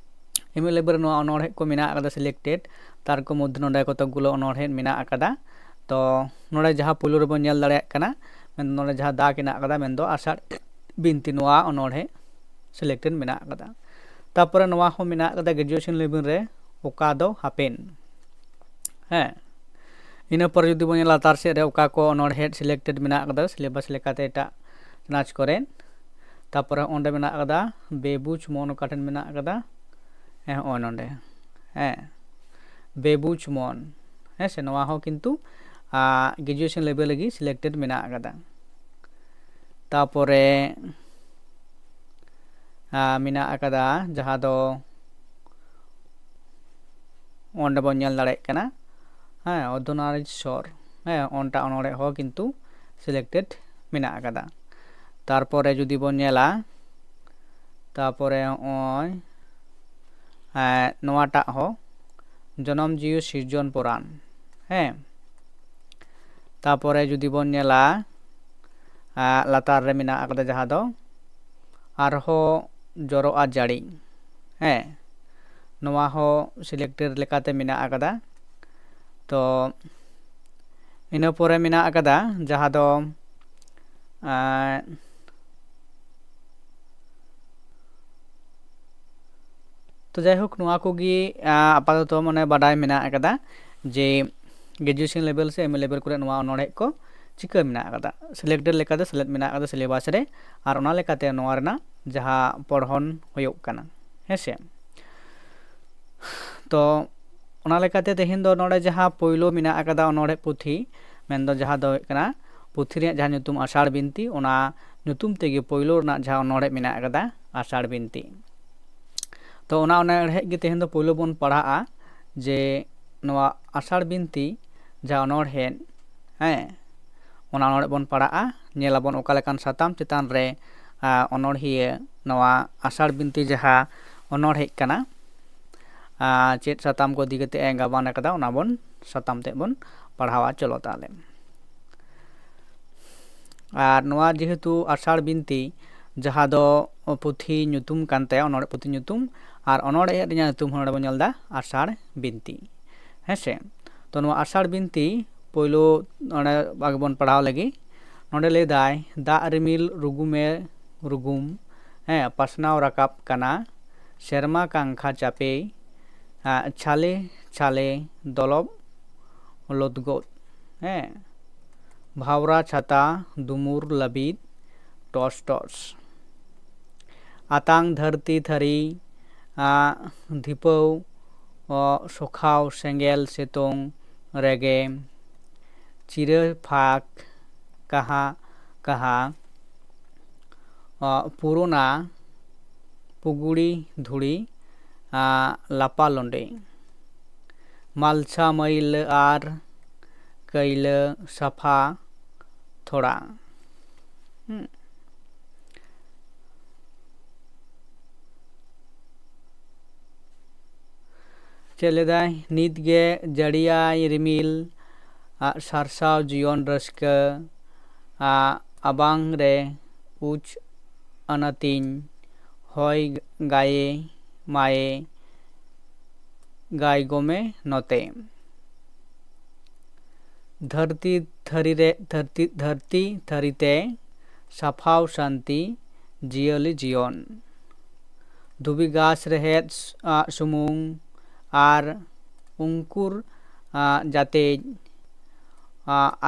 M A level ᱨᱮ ᱱᱚᱣᱟ ᱚᱱᱚᱬᱦᱮ ᱠᱚ ᱢᱮᱱᱟᱜ ᱟᱠᱟᱫᱟ selected, ᱛᱟᱨ ᱠᱚ ᱢᱚᱫᱽᱫᱷᱮ ᱱᱚᱰᱮ ᱠᱚᱛᱚᱠ ᱜᱩᱞᱳ ᱚᱱᱚᱬᱦᱮ ᱢᱮᱱᱟᱜ ᱟᱠᱟᱫᱟ᱾ ᱛᱚ ᱱᱚᱰᱮ ᱡᱟᱦᱟᱸ ᱯᱩᱭᱞᱩ ᱨᱮᱵᱚᱱ ᱧᱮᱞ ᱫᱟᱲᱮᱭᱟᱜ ᱠᱟᱱᱟ, ᱢᱮᱱᱫᱚ ᱱᱚᱰᱮ ᱡᱟᱦᱟᱸ ᱫᱟᱜᱽ ᱦᱮᱱᱟᱜ ᱟᱠᱟᱫᱟ, ᱢᱮᱱᱫᱚ ᱟᱥᱟᱲ ᱵᱤᱱᱛᱤ, ᱱᱚᱣᱟ ᱚᱱᱚᱬᱦᱮ selected ᱢᱮᱱᱟᱜ ᱟᱠᱟᱫᱟ᱾ ᱛᱟᱨᱯᱚᱨᱮ ᱱᱚᱣᱟ ᱦᱚᱸ ᱢᱮᱱᱟᱜ ᱟᱠᱟᱫᱟ graduation level ᱨᱮ, ᱚᱠᱟ ᱫᱚ ᱦᱟᱯᱮᱱ᱾ ᱦᱮᱸ, ᱤᱱᱟᱹ ᱯᱚᱨᱮ ᱡᱩᱫᱤ ᱵᱚᱱ ᱧᱮᱞᱟ ᱞᱟᱛᱟᱨ ᱥᱮᱫ ᱨᱮ ᱚᱠᱟ ᱠᱚ ᱚᱱᱚᱬᱦᱮ selected ᱢᱮᱱᱟᱜ ᱟᱠᱟᱫᱟ syllabus ᱞᱮᱠᱟᱛᱮ ᱮᱴᱟᱜ ᱪᱟᱱᱟᱪ ᱠᱚᱨᱮ, ᱛᱟᱯᱚᱨᱮ ᱚᱸᱰᱮ ᱢᱮᱱᱟᱜ ᱟᱠᱟᱫᱟ ᱵᱮᱵᱩᱡᱽ ᱢᱚᱱ, ᱚᱠᱟ ᱴᱷᱮᱱ ᱢᱮᱱᱟᱜ ᱟᱠᱟᱫᱟ? ᱦᱮᱸ, ᱦᱚᱸᱜᱼᱚᱭ ᱱᱚᱸᱰᱮ᱾ ᱦᱮᱸ, ᱵᱮᱵᱩᱡᱽ ᱢᱚᱱ᱾ ᱦᱮᱸ ᱥᱮ, ᱱᱚᱣᱟ ᱦᱚᱸ ᱠᱤᱱᱛᱩ ᱜᱨᱮᱡᱩᱭᱮᱥᱚᱱ ᱞᱮᱵᱮᱞ ᱨᱮᱜᱮ ᱥᱤᱞᱮᱠᱴᱮᱰ ᱢᱮᱱᱟᱜ ᱟᱠᱟᱫᱟ᱾ ᱛᱟᱯᱚᱨᱮ ᱢᱮᱱᱟᱜ ᱟᱠᱟᱫᱟ ᱡᱟᱦᱟᱸ ᱫᱚ ᱚᱸᱰᱮ ᱵᱚᱱ ᱧᱮᱞ ᱫᱟᱲᱮᱭᱟᱜ ᱠᱟᱱᱟ, ᱦᱮᱸ, ᱚᱨᱫᱷᱚᱱᱟᱨᱤᱥᱥᱚᱨ, ᱦᱮᱸ, ᱚᱱᱴᱟ ᱚᱱᱚᱬᱦᱮ ᱦᱚᱸ ᱠᱤᱱᱛᱩ ᱥᱤᱞᱮᱠᱴᱮᱰ ᱢᱮᱱᱟᱜ ᱟᱠᱟᱫᱟ᱾ ᱛᱟᱨᱯᱚᱨᱮ ᱡᱩᱫᱤ ᱵᱚᱱ ᱧᱮᱞᱟ, ᱛᱟᱨᱯᱚᱨᱮ ᱱᱚᱜᱼᱚᱭ ᱱᱚᱣᱟᱴᱟᱜ ᱦᱚᱸ ᱡᱚᱱᱚᱢ ᱡᱤᱣᱤ ᱥᱤᱨᱡᱚᱱ ᱯᱚᱨᱟᱱ, ᱦᱮᱸ᱾ ᱛᱟᱨᱯᱚᱨᱮ ᱡᱩᱫᱤ ᱵᱚᱱ ᱧᱮᱞᱟ, ᱞᱟᱛᱟᱨ ᱨᱮ ᱢᱮᱱᱟᱜ ᱟᱠᱟᱫᱟ ᱡᱟᱦᱟᱸ ᱫᱚ ᱟᱨᱦᱚᱸ ᱡᱚᱨᱚᱜᱼᱟ ᱡᱟᱹᱲᱤ, ᱦᱮᱸ, ᱱᱚᱣᱟ ᱦᱚᱸ ᱥᱤᱞᱮᱠᱴᱮᱰ ᱞᱮᱠᱟᱛᱮ ᱢᱮᱱᱟᱜ ᱟᱠᱟᱫᱟ᱾ ᱛᱚ ᱤᱱᱟᱹ ᱯᱚᱨᱮ ᱢᱮᱱᱟᱜ ᱟᱠᱟᱫᱟ ᱡᱟᱦᱟᱸ ᱫᱚ ᱛᱚ ᱡᱟᱭᱦᱳᱠ, ᱱᱚᱣᱟ ᱠᱚᱜᱮ ᱟᱯᱟᱛᱚᱛᱚ ᱢᱟᱱᱮ ᱵᱟᱰᱟᱭ ᱢᱮᱱᱟᱜ ᱟᱠᱟᱫᱟ ᱡᱮ ᱜᱨᱮᱡᱩᱭᱮᱥᱚᱱ ᱞᱮᱵᱮᱞ ᱥᱮ ᱮᱢ ᱮ ᱞᱮᱵᱮᱞ ᱠᱚᱨᱮ ᱱᱚᱣᱟ ᱚᱱᱚᱬᱦᱮ ᱠᱚ ᱪᱤᱠᱟᱹ ᱢᱮᱱᱟᱜ ᱟᱠᱟᱫᱟ, ᱥᱤᱞᱮᱠᱴᱮᱰ ᱞᱮᱠᱟᱛᱮ ᱥᱮᱞᱮᱫ ᱢᱮᱱᱟᱜ ᱟᱠᱟᱫᱟ ᱥᱤᱞᱮᱵᱟᱥ ᱨᱮ, ᱟᱨ ᱚᱱᱟ ᱞᱮᱠᱟᱛᱮ ᱱᱚᱣᱟ ᱨᱮᱱᱟᱜ ᱡᱟᱦᱟᱸ ᱯᱚᱲᱦᱚᱱ ᱦᱩᱭᱩᱜ ᱠᱟᱱᱟ, ᱦᱮᱸ ᱥᱮ᱾ ᱛᱚ ᱚᱱᱟ ᱞᱮᱠᱟᱛᱮ ᱛᱮᱦᱮᱧ ᱫᱚ ᱱᱚᱰᱮ ᱡᱟᱦᱟᱸ ᱯᱳᱭᱞᱳ ᱢᱮᱱᱟᱜ ᱟᱠᱟᱫᱟ ᱚᱱᱚᱬᱦᱮ ᱯᱩᱛᱷᱤ, ᱢᱮᱱᱫᱚ ᱡᱟᱦᱟᱸ ᱫᱚ ᱦᱩᱭᱩᱜ ᱠᱟᱱᱟ ᱯᱩᱛᱷᱤ ᱨᱮᱭᱟᱜ ᱡᱟᱦᱟᱸ ᱧᱩᱛᱩᱢ ᱟᱥᱟᱲ ᱵᱤᱱᱛᱤ, ᱚᱱᱟ ᱧᱩᱛᱩᱢ ᱛᱮᱜᱮ ᱯᱳᱭᱞᱳ ᱨᱮᱱᱟᱜ ᱡᱟᱦᱟᱸ ᱚᱱᱚᱬᱦᱮ ᱢᱮᱱᱟᱜ ᱟᱠᱟᱫᱟ ᱟᱥᱟᱲ ᱵᱤᱱᱛᱤ᱾ ᱛᱚ ᱚᱱᱟ ᱚᱱᱚᱬᱦᱮ ᱜᱮ ᱛᱮᱦᱮᱧ ᱫᱚ ᱯᱳᱭᱞᱳ ᱵᱚᱱ ᱯᱟᱲᱦᱟᱜᱼᱟ, ᱡᱮ ᱱᱚᱣᱟ ᱟᱥᱟᱲ ᱵᱤᱱᱛᱤ ᱡᱟᱦᱟᱸ ᱚᱱᱚᱬᱦᱮ, ᱦᱮᱸ, ᱚᱱᱟ ᱚᱱᱚᱬᱦᱮ ᱵᱚᱱ ᱯᱟᱲᱦᱟᱜᱼᱟ, ᱧᱮᱞ ᱟᱵᱚᱱ ᱚᱠᱟ ᱞᱮᱠᱟᱱ ᱥᱟᱛᱟᱢ ᱪᱮᱛᱟᱱ ᱨᱮ ᱚᱱᱚᱬᱦᱤᱭᱟᱹ ᱱᱚᱣᱟ ᱟᱥᱟᱲ ᱵᱤᱱᱛᱤ ᱡᱟᱦᱟᱸ ᱚᱱᱚᱬᱦᱮ ᱠᱟᱱᱟ, ᱪᱮᱫ ᱥᱟᱛᱟᱢ ᱠᱚ ᱤᱫᱤ ᱠᱟᱛᱮ ᱮ ᱜᱟᱵᱟᱱ ᱟᱠᱟᱫᱟ, ᱚᱱᱟ ᱵᱚᱱ ᱥᱟᱛᱟᱢ ᱛᱮᱫ ᱵᱚᱱ ᱯᱟᱲᱦᱟᱣᱟ᱾ ᱪᱚᱞᱚ ᱛᱟᱦᱚᱞᱮ, ᱟᱨ ᱱᱚᱣᱟ ᱡᱮᱦᱮᱛᱩ ᱟᱥᱟᱲ ᱵᱤᱱᱛᱤ ᱡᱟᱦᱟᱸ ᱫᱚ ᱯᱩᱛᱷᱤ ᱧᱩᱛᱩᱢ ᱠᱟᱱ ᱛᱟᱭᱟ, ᱚᱱᱚᱬᱦᱮ ᱯᱩᱛᱷᱤ ᱧᱩᱛᱩᱢ, ᱟᱨ ᱚᱱᱚᱬᱦᱮ ᱨᱮᱭᱟᱜ ᱧᱩᱛᱩᱢ ᱦᱚᱸ ᱱᱚᱰᱮ ᱵᱚᱱ ᱧᱮᱞ ᱮᱫᱟ ᱟᱥᱟᱲ ᱵᱤᱱᱛᱤ, ᱦᱮᱸ ᱥᱮ᱾ ᱛᱚ ᱱᱚᱣᱟ ᱟᱥᱟᱲ ᱵᱤᱱᱛᱤ ᱯᱳᱭᱞᱳ ᱚᱸᱰᱮ ᱟᱜᱮ ᱵᱚᱱ ᱯᱟᱲᱦᱟᱣ ᱞᱮᱜᱮ᱾ ᱱᱚᱰᱮ ᱞᱟᱹᱭ ᱫᱟᱭ, ᱫᱟᱜ ᱨᱤᱢᱤᱞ ᱨᱩᱜᱩᱢᱮ ᱨᱩᱜᱩᱢ, ᱦᱮᱸ, ᱯᱟᱥᱱᱟᱣ ᱨᱟᱠᱟᱵ ᱠᱟᱱᱟ, ᱥᱮᱨᱢᱟ ᱠᱟᱝᱠᱷᱟ ᱪᱟᱯᱮ, ᱪᱷᱟᱞᱮ ᱪᱷᱟᱞᱮ ᱫᱚᱞᱚᱵ ᱞᱚᱫᱜᱚᱫ, ᱦᱮᱸ, ᱵᱷᱟᱣᱨᱟ ᱪᱷᱟᱛᱟ ᱫᱩᱢᱩᱨ ᱞᱟᱹᱵᱤᱫ ᱴᱚᱥ ᱴᱚᱥ᱾ ᱟᱛᱟᱝ ᱫᱷᱟᱹᱨᱛᱤ ᱛᱷᱟᱹᱨᱤ ᱟᱜ ᱫᱷᱤᱯᱟᱹᱣ ᱚ ᱥᱚᱠᱷᱟᱣ ᱥᱮᱸᱜᱮᱞ ᱥᱤᱛᱩᱝ ᱨᱮᱜᱮ ᱪᱤᱨᱟᱹ ᱯᱷᱟᱸᱠ ᱠᱟᱦᱟ ᱠᱟᱦᱟ ᱚ ᱯᱩᱨᱩᱱᱟ ᱯᱩᱜᱩᱲᱤ ᱫᱷᱩᱲᱤ ᱟᱜ ᱞᱟᱯᱟ ᱞᱩᱸᱰᱤ᱾ ᱢᱟᱞᱪᱷᱟ ᱢᱟᱹᱭᱞᱟᱹ ᱟᱨ ᱠᱟᱹᱭᱞᱟᱹ ᱥᱟᱯᱷᱟ ᱛᱷᱚᱲᱟ᱾ ᱦᱩᱸ᱾ ᱪᱮᱫ ᱞᱮᱫᱟᱭ? ᱱᱤᱛ ᱜᱮ ᱡᱟᱹᱲᱤᱭᱟᱭ ᱨᱤᱢᱤᱞ, ᱟᱜ ᱥᱟᱨᱥᱟᱣ ᱡᱤᱭᱚᱱ ᱨᱟᱹᱥᱠᱟᱹ, ᱟᱜ ᱟᱵᱟᱝ ᱨᱮ ᱩᱪ ᱟᱱᱟᱛᱤᱧ, ᱦᱚᱭ ᱜᱟᱭᱮ ᱢᱟᱭᱮ ᱜᱟᱭ ᱜᱚᱢᱮ ᱱᱚᱛᱮ᱾ ᱫᱷᱟᱹᱨᱛᱤ ᱛᱷᱟᱹᱨᱤ ᱨᱮ, ᱫᱷᱟᱹᱨᱛᱤ, ᱫᱷᱟᱹᱨᱛᱤ ᱛᱷᱟᱹᱨᱤ ᱛᱮ ᱥᱟᱯᱷᱟᱣ ᱥᱟᱱᱛᱤ ᱡᱤᱭᱟᱹᱞᱤ ᱡᱤᱭᱚᱱ᱾ ᱫᱷᱩᱵᱤ ᱜᱷᱟᱥ ᱨᱮᱦᱮᱫ ᱥᱩᱢᱩᱝ ᱟᱨ ᱩᱝᱠᱩᱨ ᱡᱟᱛᱮᱡ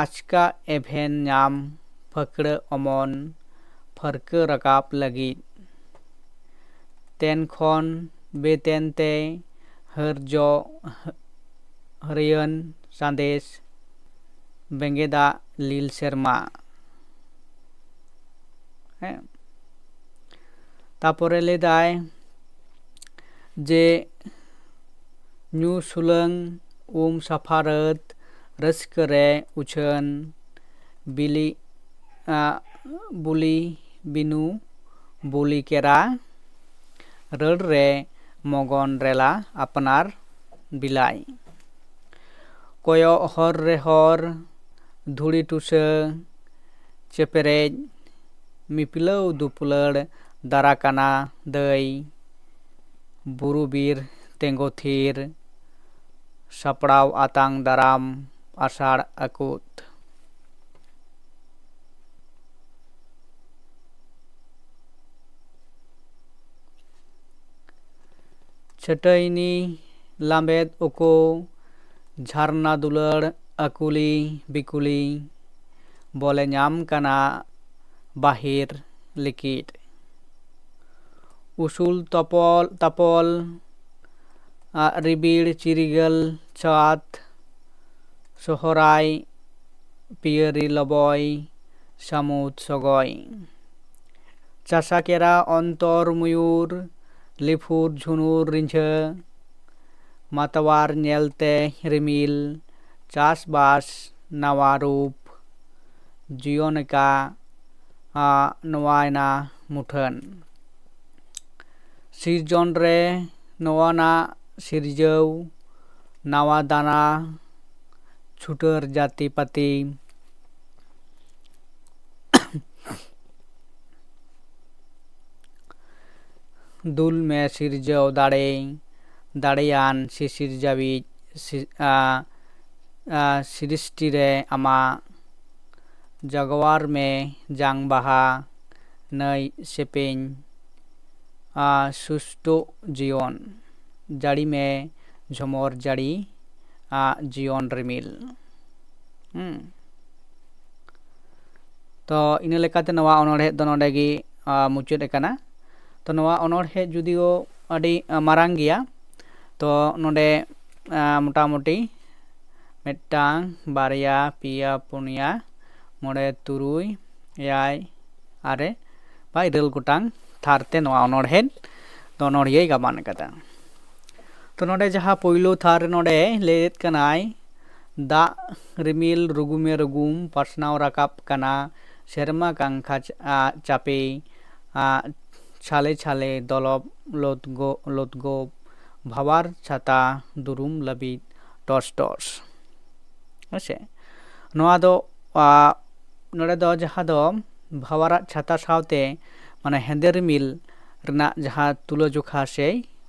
ᱟᱪᱠᱟ ᱮᱵᱷᱮᱱ ᱧᱟᱢ ᱯᱷᱟᱹᱠᱲᱟᱹ ᱚᱢᱚᱱ ᱯᱷᱟᱹᱨᱠᱟᱹ ᱨᱟᱠᱟᱵ ᱞᱟᱹᱜᱤᱫ᱾ ᱛᱮᱱ ᱠᱷᱚᱱ ᱵᱮᱛᱮᱱ ᱛᱮ ᱦᱟᱹᱨ ᱡᱚ ᱦᱟᱹᱨᱭᱟᱹᱱ ᱥᱟᱸᱫᱮᱥ ᱵᱮᱸᱜᱮᱫᱟᱜ ᱞᱤᱞ ᱥᱮᱨᱢᱟ᱾ ᱦᱮᱸ᱾ ᱛᱟᱯᱚᱨᱮ ᱞᱟᱹᱭᱫᱟᱭ ᱡᱮ ᱧᱩ ᱥᱩᱞᱟᱹᱝ ᱩᱢ ᱥᱟᱯᱷᱟ ᱨᱟᱹᱛ ᱨᱟᱹᱥᱠᱟᱹ ᱨᱮ ᱩᱪᱷᱟᱹᱱ ᱵᱤᱞᱤ ᱟᱜ ᱵᱩᱞᱤ ᱵᱤᱱᱩ ᱵᱩᱞᱤ ᱠᱮᱨᱟ ᱨᱟᱹᱲ ᱨᱮ ᱢᱚᱜᱚᱱ ᱨᱮᱞᱟ ᱟᱯᱱᱟᱨ ᱵᱤᱞᱟᱭ᱾ ᱠᱚᱭᱚᱜ ᱦᱚᱨ ᱨᱮ ᱦᱚᱨ ᱫᱷᱩᱲᱤ ᱴᱩᱥᱟᱹ ᱪᱮᱯᱮᱨᱮᱡ ᱢᱤᱯᱞᱟᱹᱣ ᱫᱩᱯᱞᱟᱹᱲ ᱫᱟᱨᱟ ᱠᱟᱱᱟ ᱫᱟᱹᱭ ᱵᱩᱨᱩ ᱵᱤᱨ ᱛᱮᱸᱜᱚ ᱛᱷᱤᱨ᱾ ᱥᱟᱯᱲᱟᱣ ᱟᱛᱟᱝ ᱫᱟᱨᱟᱢ ᱟᱥᱟᱲ ᱟᱹᱠᱩᱛ᱾ ᱪᱷᱟᱹᱴᱟᱹᱭᱱᱤ ᱞᱟᱢᱮᱫ ᱩᱠᱩ ᱡᱷᱟᱨᱱᱟ ᱫᱩᱞᱟᱹᱲ ᱟᱹᱠᱩᱞᱤ ᱵᱤᱠᱩᱞᱤ ᱵᱚᱞᱮ ᱧᱟᱢ ᱠᱟᱱᱟ ᱵᱟᱦᱤᱨ ᱞᱤᱠᱤᱴ᱾ ᱩᱥᱩᱞ ᱛᱚᱯᱚᱞ ᱛᱟᱯᱚᱞ, ᱟᱜ ᱨᱤᱵᱤᱲ ᱪᱤᱨᱜᱟᱹᱞ ᱪᱷᱟᱛ, ᱥᱚᱦᱚᱨᱟᱭ ᱯᱤᱭᱟᱹᱨᱤ ᱞᱚᱵᱚᱭ, ᱥᱟᱹᱢᱩᱫ ᱥᱚᱜᱚᱭ᱾ ᱪᱟᱥᱟ ᱠᱮᱨᱟ ᱚᱱᱛᱚᱨ ᱢᱚᱭᱩᱨ, ᱞᱤᱯᱷᱩᱨ ᱡᱷᱩᱱᱩᱨ ᱨᱤᱸᱡᱷᱟᱹ, ᱢᱟᱛᱣᱟᱨ ᱧᱮᱞᱛᱮ ᱨᱤᱢᱤᱞ, ᱪᱟᱥᱵᱟᱥ ᱱᱟᱣᱟ ᱨᱩᱯ, ᱡᱤᱭᱚᱱ ᱮᱠᱟ ᱱᱚᱣᱟᱭᱱᱟ ᱢᱩᱴᱷᱟᱹᱱ᱾ ᱥᱤᱨᱡᱚᱱ ᱨᱮ ᱱᱚᱣᱟᱱᱟᱜ ᱥᱤᱨᱡᱟᱹᱣ, ᱱᱟᱣᱟ ᱫᱟᱱᱟ ᱪᱷᱩᱴᱟᱹᱨ ᱡᱟᱹᱛᱤ ᱯᱟᱹᱛᱤ᱾ ᱫᱩᱞ ᱢᱮ ᱥᱤᱨᱡᱟᱹᱣ ᱫᱟᱲᱮ, ᱫᱟᱲᱮᱭᱟᱱ ᱥᱤᱥᱤᱨᱡᱟᱹᱣᱤᱡ ᱥᱤ-, ᱟ, ᱟ, ᱥᱨᱤᱥᱴᱤ ᱨᱮ ᱟᱢᱟᱜ᱾ ᱡᱟᱜᱣᱟᱨ ᱢᱮ ᱡᱟᱝ ᱵᱟᱦᱟ, ᱱᱟᱹᱭ ᱥᱮᱯᱮᱧ, ᱟ, ᱥᱩᱥᱴᱩ ᱡᱤᱭᱚᱱ᱾ ᱡᱟᱹᱲᱤ ᱢᱮ ᱡᱷᱚᱢᱚᱨ ᱡᱟᱹᱲᱤ, ᱟ, ᱡᱤᱭᱚᱱ ᱨᱤᱢᱤᱞ᱾ ᱦᱩᱸ᱾ ᱛᱚ, ᱤᱱᱟᱹ ᱞᱮᱠᱟᱛᱮ ᱱᱚᱣᱟ ᱚᱱᱚᱬᱦᱮ ᱫᱚ ᱱᱚᱰᱮ ᱜᱮ, ᱟ, ᱢᱩᱪᱟᱹᱫ ᱟᱠᱟᱱᱟ᱾ ᱛᱚ, ᱱᱚᱣᱟ ᱚᱱᱚᱬᱦᱮ ᱡᱩᱫᱤᱭᱳ ᱟᱹᱰᱤ, ᱟ, ᱢᱟᱨᱟᱝ ᱜᱮᱭᱟ, ᱛᱚ, ᱱᱚᱰᱮ, ᱟ, ᱢᱚᱴᱟᱢᱩᱴᱤ ᱢᱤᱫᱴᱟᱝ, ᱵᱟᱨᱭᱟ, ᱯᱮᱭᱟ, ᱯᱩᱱᱭᱟ, ᱢᱚᱬᱮ, ᱛᱩᱨᱩᱭ, ᱮᱭᱟᱭ, ᱟᱨᱮ, ᱵᱟ ᱤᱨᱟᱹᱞ ᱜᱚᱴᱟᱝ ᱛᱷᱟᱨ ᱛᱮ ᱱᱚᱣᱟ ᱚᱱᱚᱬᱦᱮ ᱫᱚ ᱚᱱᱚᱬᱦᱤᱭᱟᱹᱭ ᱜᱟᱵᱟᱱ ᱟᱠᱟᱫᱟ᱾ ᱛᱚ, ᱱᱚᱰᱮ ᱡᱟᱦᱟᱸ ᱯᱳᱭᱞᱳ ᱛᱷᱟᱨ ᱨᱮ ᱱᱚᱰᱮ ᱞᱟᱹᱭᱮᱫ ᱠᱟᱱᱟᱭ, ᱫᱟᱜ ᱨᱤᱢᱤᱞ ᱨᱩᱜᱩᱢᱮ ᱨᱩᱜᱩᱢ ᱯᱟᱥᱱᱟᱣ ᱨᱟᱠᱟᱵ ᱠᱟᱱᱟ, ᱥᱮᱨᱢᱟ ᱠᱟᱝᱠᱷᱟ ᱪᱟ-, ᱟ, ᱪᱟᱯᱮ, ᱟ, ᱪᱷᱟᱞᱮ ᱪᱷᱟᱞᱮ ᱫᱚᱞᱚᱵ ᱞᱳᱫᱜᱳ-, ᱞᱳᱫᱜᱳᱵ ᱵᱷᱟᱣᱟᱨ ᱪᱷᱟᱛᱟ ᱫᱩᱨᱩᱢ ᱞᱟᱹᱵᱤᱫ ᱴᱚᱥ ᱴᱚᱥ᱾ ᱦᱮᱸ ᱥᱮ? ᱱᱚᱣᱟ ᱫᱚ, ᱟ, ᱱᱚᱰᱮ ᱫᱚ ᱡᱟᱦᱟᱸ ᱫᱚ ᱵᱷᱟᱣᱟᱨᱟᱜ ᱪᱷᱟᱛᱟ ᱥᱟᱶᱛᱮ, ᱢᱟᱱᱮ, ᱦᱮᱸᱫᱮ ᱨᱤᱢᱤᱞ ᱨᱮᱱᱟᱜ ᱡᱟᱦᱟᱸ ᱛᱩᱞᱟᱹᱡᱚᱠᱷᱟ ᱥᱮ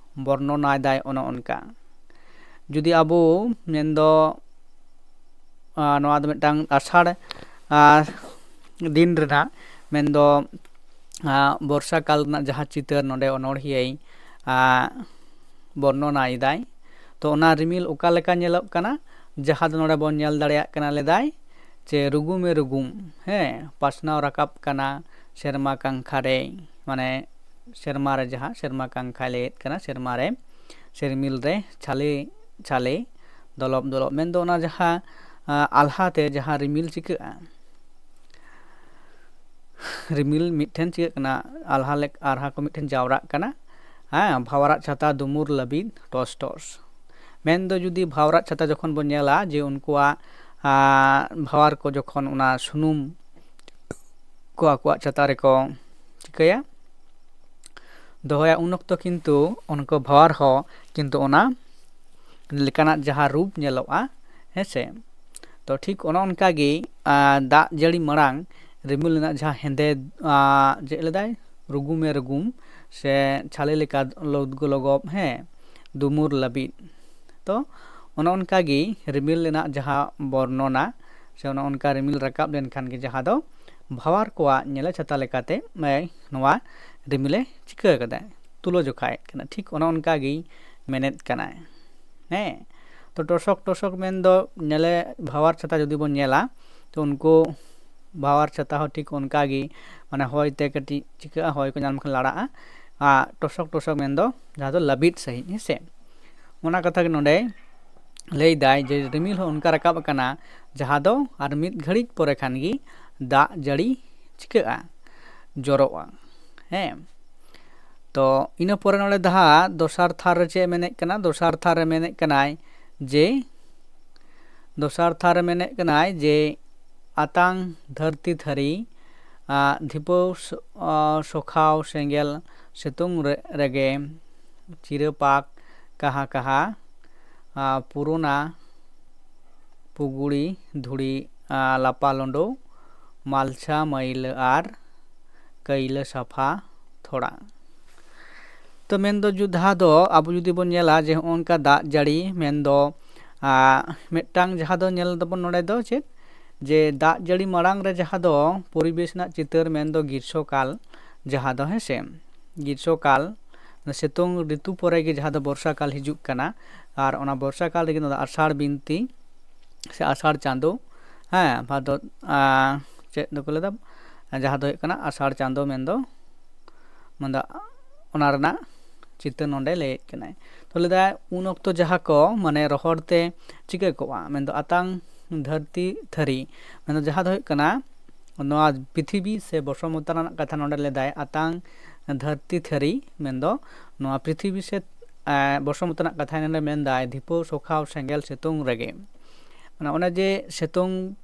ᱵᱚᱨᱱᱚᱱᱟᱭ ᱫᱟᱭ, ᱚᱱᱮ ᱚᱱᱠᱟ᱾ ᱡᱩᱫᱤ ᱟᱵᱚ ᱢᱮᱱᱫᱚ, ᱟ, ᱱᱚᱣᱟ ᱫᱚ ᱢᱤᱫᱴᱟᱝ ᱟᱥᱟᱲ, ᱟ, ᱫᱤᱱ ᱨᱮᱱᱟᱜ, ᱢᱮᱱᱫᱚ, ᱟ, ᱵᱚᱨᱥᱟ ᱠᱟᱞ ᱨᱮᱱᱟᱜ ᱡᱟᱦᱟᱸ ᱪᱤᱛᱟᱹᱨ ᱱᱚᱰᱮ ᱚᱱᱚᱬᱦᱤᱭᱟᱹᱭ, ᱟ, ᱵᱚᱨᱱᱚᱱᱟᱭᱮᱫᱟᱭ᱾ ᱛᱚ, ᱚᱱᱟ ᱨᱤᱢᱤᱞ ᱚᱠᱟ ᱞᱮᱠᱟ ᱧᱮᱞᱚᱜ ᱠᱟᱱᱟ? ᱡᱟᱦᱟᱸ ᱫᱚ ᱱᱚᱰᱮ ᱵᱚᱱ ᱧᱮᱞ ᱫᱟᱲᱮᱭᱟᱜ ᱠᱟᱱᱟ, ᱞᱮᱫᱟᱭ ᱡᱮ ᱨᱩᱜᱩᱢᱮ ᱨᱩᱜᱩᱢ, ᱦᱮᱸ, ᱯᱟᱥᱱᱟᱣ ᱨᱟᱠᱟᱵ ᱠᱟᱱᱟ ᱥᱮᱨᱢᱟ ᱠᱟᱝᱠᱷᱟ ᱨᱮ, ᱢᱟᱱᱮ, ᱥᱮᱨᱢᱟ ᱨᱮ ᱡᱟᱦᱟᱸ ᱥᱮᱨᱢᱟ ᱠᱟᱝᱠᱷᱟᱭ ᱞᱟᱹᱭᱮᱫ ᱠᱟᱱᱟ, ᱥᱮᱨᱢᱟ ᱨᱮ ᱥᱮ ᱨᱤᱢᱤᱞ ᱨᱮ ᱪᱷᱟᱞᱮ ᱪᱷᱟᱞᱮ ᱫᱚᱞᱚᱵ ᱫᱚᱞᱚᱵ, ᱢᱮᱱᱫᱚ ᱚᱱᱟ ᱡᱟᱦᱟᱸ ᱟᱞᱦᱟ ᱛᱮ ᱡᱟᱦᱟᱸ ᱨᱤᱢᱤᱞ ᱪᱤᱠᱟᱹᱜᱼᱟ, ᱨᱤᱢᱤᱞ ᱢᱤᱫᱴᱷᱮᱱ ᱪᱤᱠᱟᱹᱜ ᱠᱟᱱᱟ, ᱟᱞᱦᱟ ᱞᱮᱠ ᱟᱨᱦᱟ ᱠᱚ ᱢᱤᱫᱴᱷᱮᱱ ᱡᱟᱣᱨᱟᱜ ᱠᱟᱱᱟ᱾ ᱦᱮᱸ, ᱵᱷᱟᱣᱟᱨᱟᱜ ᱪᱷᱟᱛᱟ ᱫᱩᱢᱩᱨ ᱞᱟᱹᱵᱤᱫ ᱴᱚᱥ ᱴᱚᱥ, ᱢᱮᱱᱫᱚ ᱡᱩᱫᱤ ᱵᱷᱟᱣᱟᱨᱟᱜ ᱪᱷᱟᱛᱟ ᱡᱚᱠᱷᱚᱱ ᱵᱚᱱ ᱧᱮᱞᱟ ᱡᱮ ᱩᱱᱠᱩᱣᱟᱜ ᱵᱷᱟᱣᱟᱨ ᱠᱚ ᱡᱚᱠᱷᱚᱱ ᱚᱱᱟ ᱥᱩᱱᱩᱢ ᱠᱚ ᱟᱠᱚᱣᱟᱜ ᱪᱷᱟᱛᱟ ᱨᱮᱠᱚ ᱪᱤᱠᱟᱹᱭᱟ, ᱫᱚᱦᱚᱭᱟ, ᱩᱱ ᱚᱠᱛᱚ ᱠᱤᱱᱛᱩ ᱩᱱᱠᱩ ᱵᱷᱟᱣᱟᱨ ᱦᱚᱸ ᱠᱤᱱᱛᱩ ᱚᱱᱟ ᱞᱮᱠᱟᱱᱟᱜ ᱡᱟᱦᱟᱸ ᱨᱩᱯ ᱧᱮᱞᱚᱜᱼᱟ, ᱦᱮᱸ ᱥᱮ᱾ ᱛᱚ ᱴᱷᱤᱠ ᱚᱱᱮ ᱚᱱᱠᱟ ᱜᱮ ᱫᱟᱜ ᱡᱟᱹᱲᱤ ᱢᱟᱲᱟᱝ ᱨᱤᱢᱤᱞ ᱨᱮᱱᱟᱜ ᱡᱟᱦᱟᱸ ᱦᱮᱸᱫᱮ ᱪᱮᱫ ᱞᱮᱫᱟᱭ, ᱨᱩᱜᱩᱢᱮ ᱨᱩᱜᱩᱢ ᱥᱮ ᱪᱷᱟᱞᱮ ᱞᱮᱠᱟ ᱞᱚᱜᱚᱵ, ᱦᱮᱸ, ᱫᱩᱢᱩᱨ ᱞᱟᱹᱵᱤᱫ᱾ ᱛᱚ ᱚᱱᱮ ᱚᱱᱠᱟ ᱜᱮ ᱨᱤᱢᱤᱞ ᱨᱮᱱᱟᱜ ᱡᱟᱦᱟᱸ ᱵᱚᱨᱱᱚᱱᱟ ᱥᱮ ᱚᱱᱮ ᱚᱱᱠᱟ ᱨᱤᱢᱤᱞ ᱨᱟᱠᱟᱵ ᱞᱮᱱᱠᱷᱟᱱ ᱜᱮ ᱡᱟᱦᱟᱸ ᱫᱚ ᱵᱷᱟᱣᱟᱨ ᱠᱚᱣᱟᱜ ᱧᱮᱞᱮ ᱪᱷᱟᱛᱟ ᱞᱮᱠᱟᱛᱮ ᱱᱚᱣᱟ ᱨᱤᱢᱤᱞᱮ ᱪᱤᱠᱟᱹ ᱠᱟᱫᱟ, ᱛᱩᱞᱟᱹ ᱡᱚᱠᱷᱟᱭᱮᱫ ᱠᱟᱱᱟ᱾ ᱴᱷᱤᱠ ᱚᱱᱮ ᱚᱱᱠᱟ ᱜᱮ ᱢᱮᱱᱮᱫ ᱠᱟᱱᱟᱭ᱾ ᱦᱮᱸ, ᱛᱚ ᱴᱚᱥᱚᱠ ᱴᱚᱥᱚᱠ ᱢᱮᱱᱫᱚ ᱧᱮᱞᱮ ᱵᱷᱟᱣᱟᱨ ᱪᱷᱟᱛᱟ ᱡᱩᱫᱤ ᱵᱚᱱ ᱧᱮᱞᱟ, ᱛᱚ ᱩᱱᱠᱩ ᱵᱷᱟᱣᱟᱨ ᱪᱷᱟᱛᱟ ᱦᱚᱸ ᱴᱷᱤᱠ ᱚᱱᱠᱟ ᱜᱮ, ᱢᱟᱱᱮ ᱦᱚᱭ ᱛᱮ ᱠᱟᱹᱴᱤᱡ ᱪᱤᱠᱟᱹᱜᱼᱟ, ᱦᱚᱭ ᱠᱚ ᱧᱟᱢ ᱞᱮᱠᱷᱟᱱ ᱞᱟᱲᱟᱜᱼᱟ᱾ ᱟᱨ ᱴᱚᱥᱚᱠ ᱴᱚᱥᱚᱠ ᱢᱮᱱᱫᱚ ᱡᱟᱦᱟᱸ ᱫᱚ ᱞᱟᱹᱵᱤᱫ ᱥᱟᱺᱦᱤᱡ, ᱦᱮᱸ ᱥᱮ᱾ ᱚᱱᱟ ᱠᱟᱛᱷᱟ ᱜᱮ ᱱᱚᱰᱮ ᱞᱟᱹᱭᱫᱟᱭ ᱡᱮ ᱨᱤᱢᱤᱞ ᱦᱚᱸ ᱚᱱᱠᱟ ᱨᱟᱠᱟᱵ ᱟᱠᱟᱱᱟ ᱡᱟᱦᱟᱸ ᱫᱚ ᱟᱨ ᱢᱤᱫ ᱜᱷᱟᱹᱲᱤᱡ ᱯᱚᱨᱮ ᱠᱷᱟᱱ ᱜᱮ ᱫᱟᱜ ᱡᱟᱹᱲᱤ ᱪᱤᱠᱟᱹᱜᱼᱟ, ᱡᱚᱨᱚᱜᱼᱟ᱾ ᱦᱮᱸ, ᱛᱚ ᱤᱱᱟᱹ ᱯᱚᱨᱮ ᱱᱚᱰᱮ ᱫᱟᱦᱟ ᱫᱚᱥᱟᱨ ᱛᱷᱟᱨ ᱨᱮ ᱪᱮᱫ ᱮ ᱢᱮᱱᱮᱫ ᱠᱟᱱᱟ? ᱫᱚᱥᱟᱨ ᱛᱷᱟᱨ ᱨᱮ ᱢᱮᱱᱮᱫ ᱠᱟᱱᱟᱭ ᱡᱮ, ᱫᱚᱥᱟᱨ ᱛᱷᱟᱨ ᱨᱮ ᱢᱮᱱᱮᱫ ᱠᱟᱱᱟᱭ ᱡᱮ ᱟᱛᱟᱝ ᱫᱷᱟᱹᱨᱛᱤ ᱛᱷᱟᱹᱨᱤ ᱫᱷᱤᱯᱟᱹᱣ ᱥᱚᱠᱷᱟᱣ ᱥᱮᱸᱜᱮᱞ ᱥᱤᱛᱩᱝ ᱨᱮᱜᱮ ᱪᱤᱨᱟᱹᱯᱟᱠ ᱠᱟᱦᱟ ᱠᱟᱦᱟ ᱯᱩᱨᱩᱱᱟ ᱯᱩᱜᱩᱲᱤ ᱫᱷᱩᱲᱤ ᱞᱟᱯᱟ ᱞᱩᱸᱰᱟᱹ ᱢᱟᱞᱪᱷᱟ ᱢᱟᱹᱭᱞᱟᱹ ᱟᱨ ᱠᱟᱹᱭᱞᱟᱹ ᱥᱟᱯᱷᱟ ᱛᱷᱚᱲᱟ᱾ ᱛᱚ ᱢᱮᱱᱫᱚ ᱡᱩᱫᱷᱟ ᱫᱚ ᱟᱵᱚ ᱡᱩᱫᱤ ᱵᱚᱱ ᱧᱮᱞᱟ ᱡᱮ ᱦᱚᱸᱜᱼᱚ ᱱᱚᱝᱠᱟ ᱫᱟᱜ ᱡᱟᱹᱲᱤ ᱢᱮᱱᱫᱚ ᱢᱤᱫᱴᱟᱝ ᱡᱟᱦᱟᱸ ᱫᱚ ᱧᱮᱞ ᱫᱟᱵᱚᱱ ᱱᱚᱰᱮ ᱫᱚ ᱪᱮᱫ, ᱡᱮ ᱫᱟᱜ ᱡᱟᱹᱲᱤ ᱢᱟᱲᱟᱝ ᱨᱮ ᱡᱟᱦᱟᱸ ᱫᱚ ᱯᱚᱨᱤᱵᱮᱥ ᱨᱮᱱᱟᱜ ᱪᱤᱛᱟᱹᱨ ᱢᱮᱱᱫᱚ ᱜᱨᱤᱥᱥᱚ ᱠᱟᱞ, ᱡᱟᱦᱟᱸ ᱫᱚ ᱦᱮᱸ ᱥᱮ ᱜᱨᱤᱥᱥᱚ ᱠᱟᱞ, ᱥᱤᱛᱩᱝ ᱨᱤᱛᱩ ᱯᱚᱨᱮ ᱜᱮ ᱡᱟᱦᱟᱸ ᱫᱚ ᱵᱚᱨᱥᱟ ᱠᱟᱞ ᱦᱤᱡᱩᱜ ᱠᱟᱱᱟ᱾ ᱟᱨ ᱚᱱᱟ ᱵᱚᱨᱥᱟ ᱠᱟᱞ ᱨᱮᱜᱮ ᱱᱚᱣᱟ ᱫᱚ ᱟᱥᱟᱲ ᱵᱤᱱᱛᱤ ᱥᱮ ᱟᱥᱟᱲ ᱪᱟᱸᱫᱳ, ᱦᱮᱸ, ᱵᱷᱟᱫᱚᱨ ᱪᱮᱫ ᱫᱚᱠᱚ ᱞᱟᱹᱭᱫᱟ, ᱡᱟᱦᱟᱸ ᱫᱚ ᱦᱩᱭᱩᱜ ᱠᱟᱱᱟ ᱟᱥᱟᱲ ᱪᱟᱸᱫᱳ ᱢᱮᱱᱫᱚ ᱢᱮᱱᱫᱚ ᱚᱱᱟ ᱨᱮᱱᱟᱜ ᱪᱤᱛᱟᱹᱨ ᱱᱚᱰᱮ ᱞᱟᱹᱭᱮᱫ ᱠᱟᱱᱟᱭ᱾ ᱛᱚ ᱞᱟᱹᱭᱫᱟᱭ ᱩᱱ ᱚᱠᱛᱚ ᱡᱟᱦᱟᱸ ᱠᱚ ᱢᱟᱱᱮ ᱨᱚᱦᱚᱲ ᱛᱮ ᱪᱤᱠᱟᱹ ᱠᱚᱜᱼᱟ, ᱢᱮᱱᱫᱚ ᱟᱛᱟᱝ ᱫᱷᱟᱹᱨᱛᱤ ᱛᱷᱟᱹᱨᱤ, ᱢᱮᱱᱫᱚ ᱡᱟᱦᱟᱸ ᱫᱚ ᱦᱩᱭᱩᱜ ᱠᱟᱱᱟ ᱱᱚᱣᱟ ᱯᱨᱤᱛᱷᱤᱵᱤ ᱥᱮ ᱵᱚᱥᱚᱢᱚᱛᱟ ᱨᱮᱱᱟᱜ ᱠᱟᱛᱷᱟ ᱱᱚᱰᱮ ᱞᱟᱹᱭᱫᱟᱭ, ᱟᱛᱟᱝ ᱫᱷᱟᱹᱨᱛᱤ ᱛᱷᱟᱹᱨᱤ, ᱢᱮᱱᱫᱚ ᱱᱚᱣᱟ ᱯᱨᱤᱛᱷᱤᱵᱤ ᱥᱮ ᱮ, ᱵᱚᱥᱚᱢᱚᱛᱟ ᱨᱮᱱᱟᱜ ᱠᱟᱛᱷᱟ ᱱᱚᱰᱮ ᱢᱮᱱᱫᱟᱭ ᱫᱷᱤᱯᱟᱹᱣ ᱥᱚᱠᱷᱟᱣ ᱥᱮᱸᱜᱮᱞ ᱥᱤᱛᱩᱝ ᱨᱮᱜᱮ᱾ ᱢᱟᱱᱮ ᱚᱱᱮ ᱡᱮ ᱥᱤᱛᱩᱝ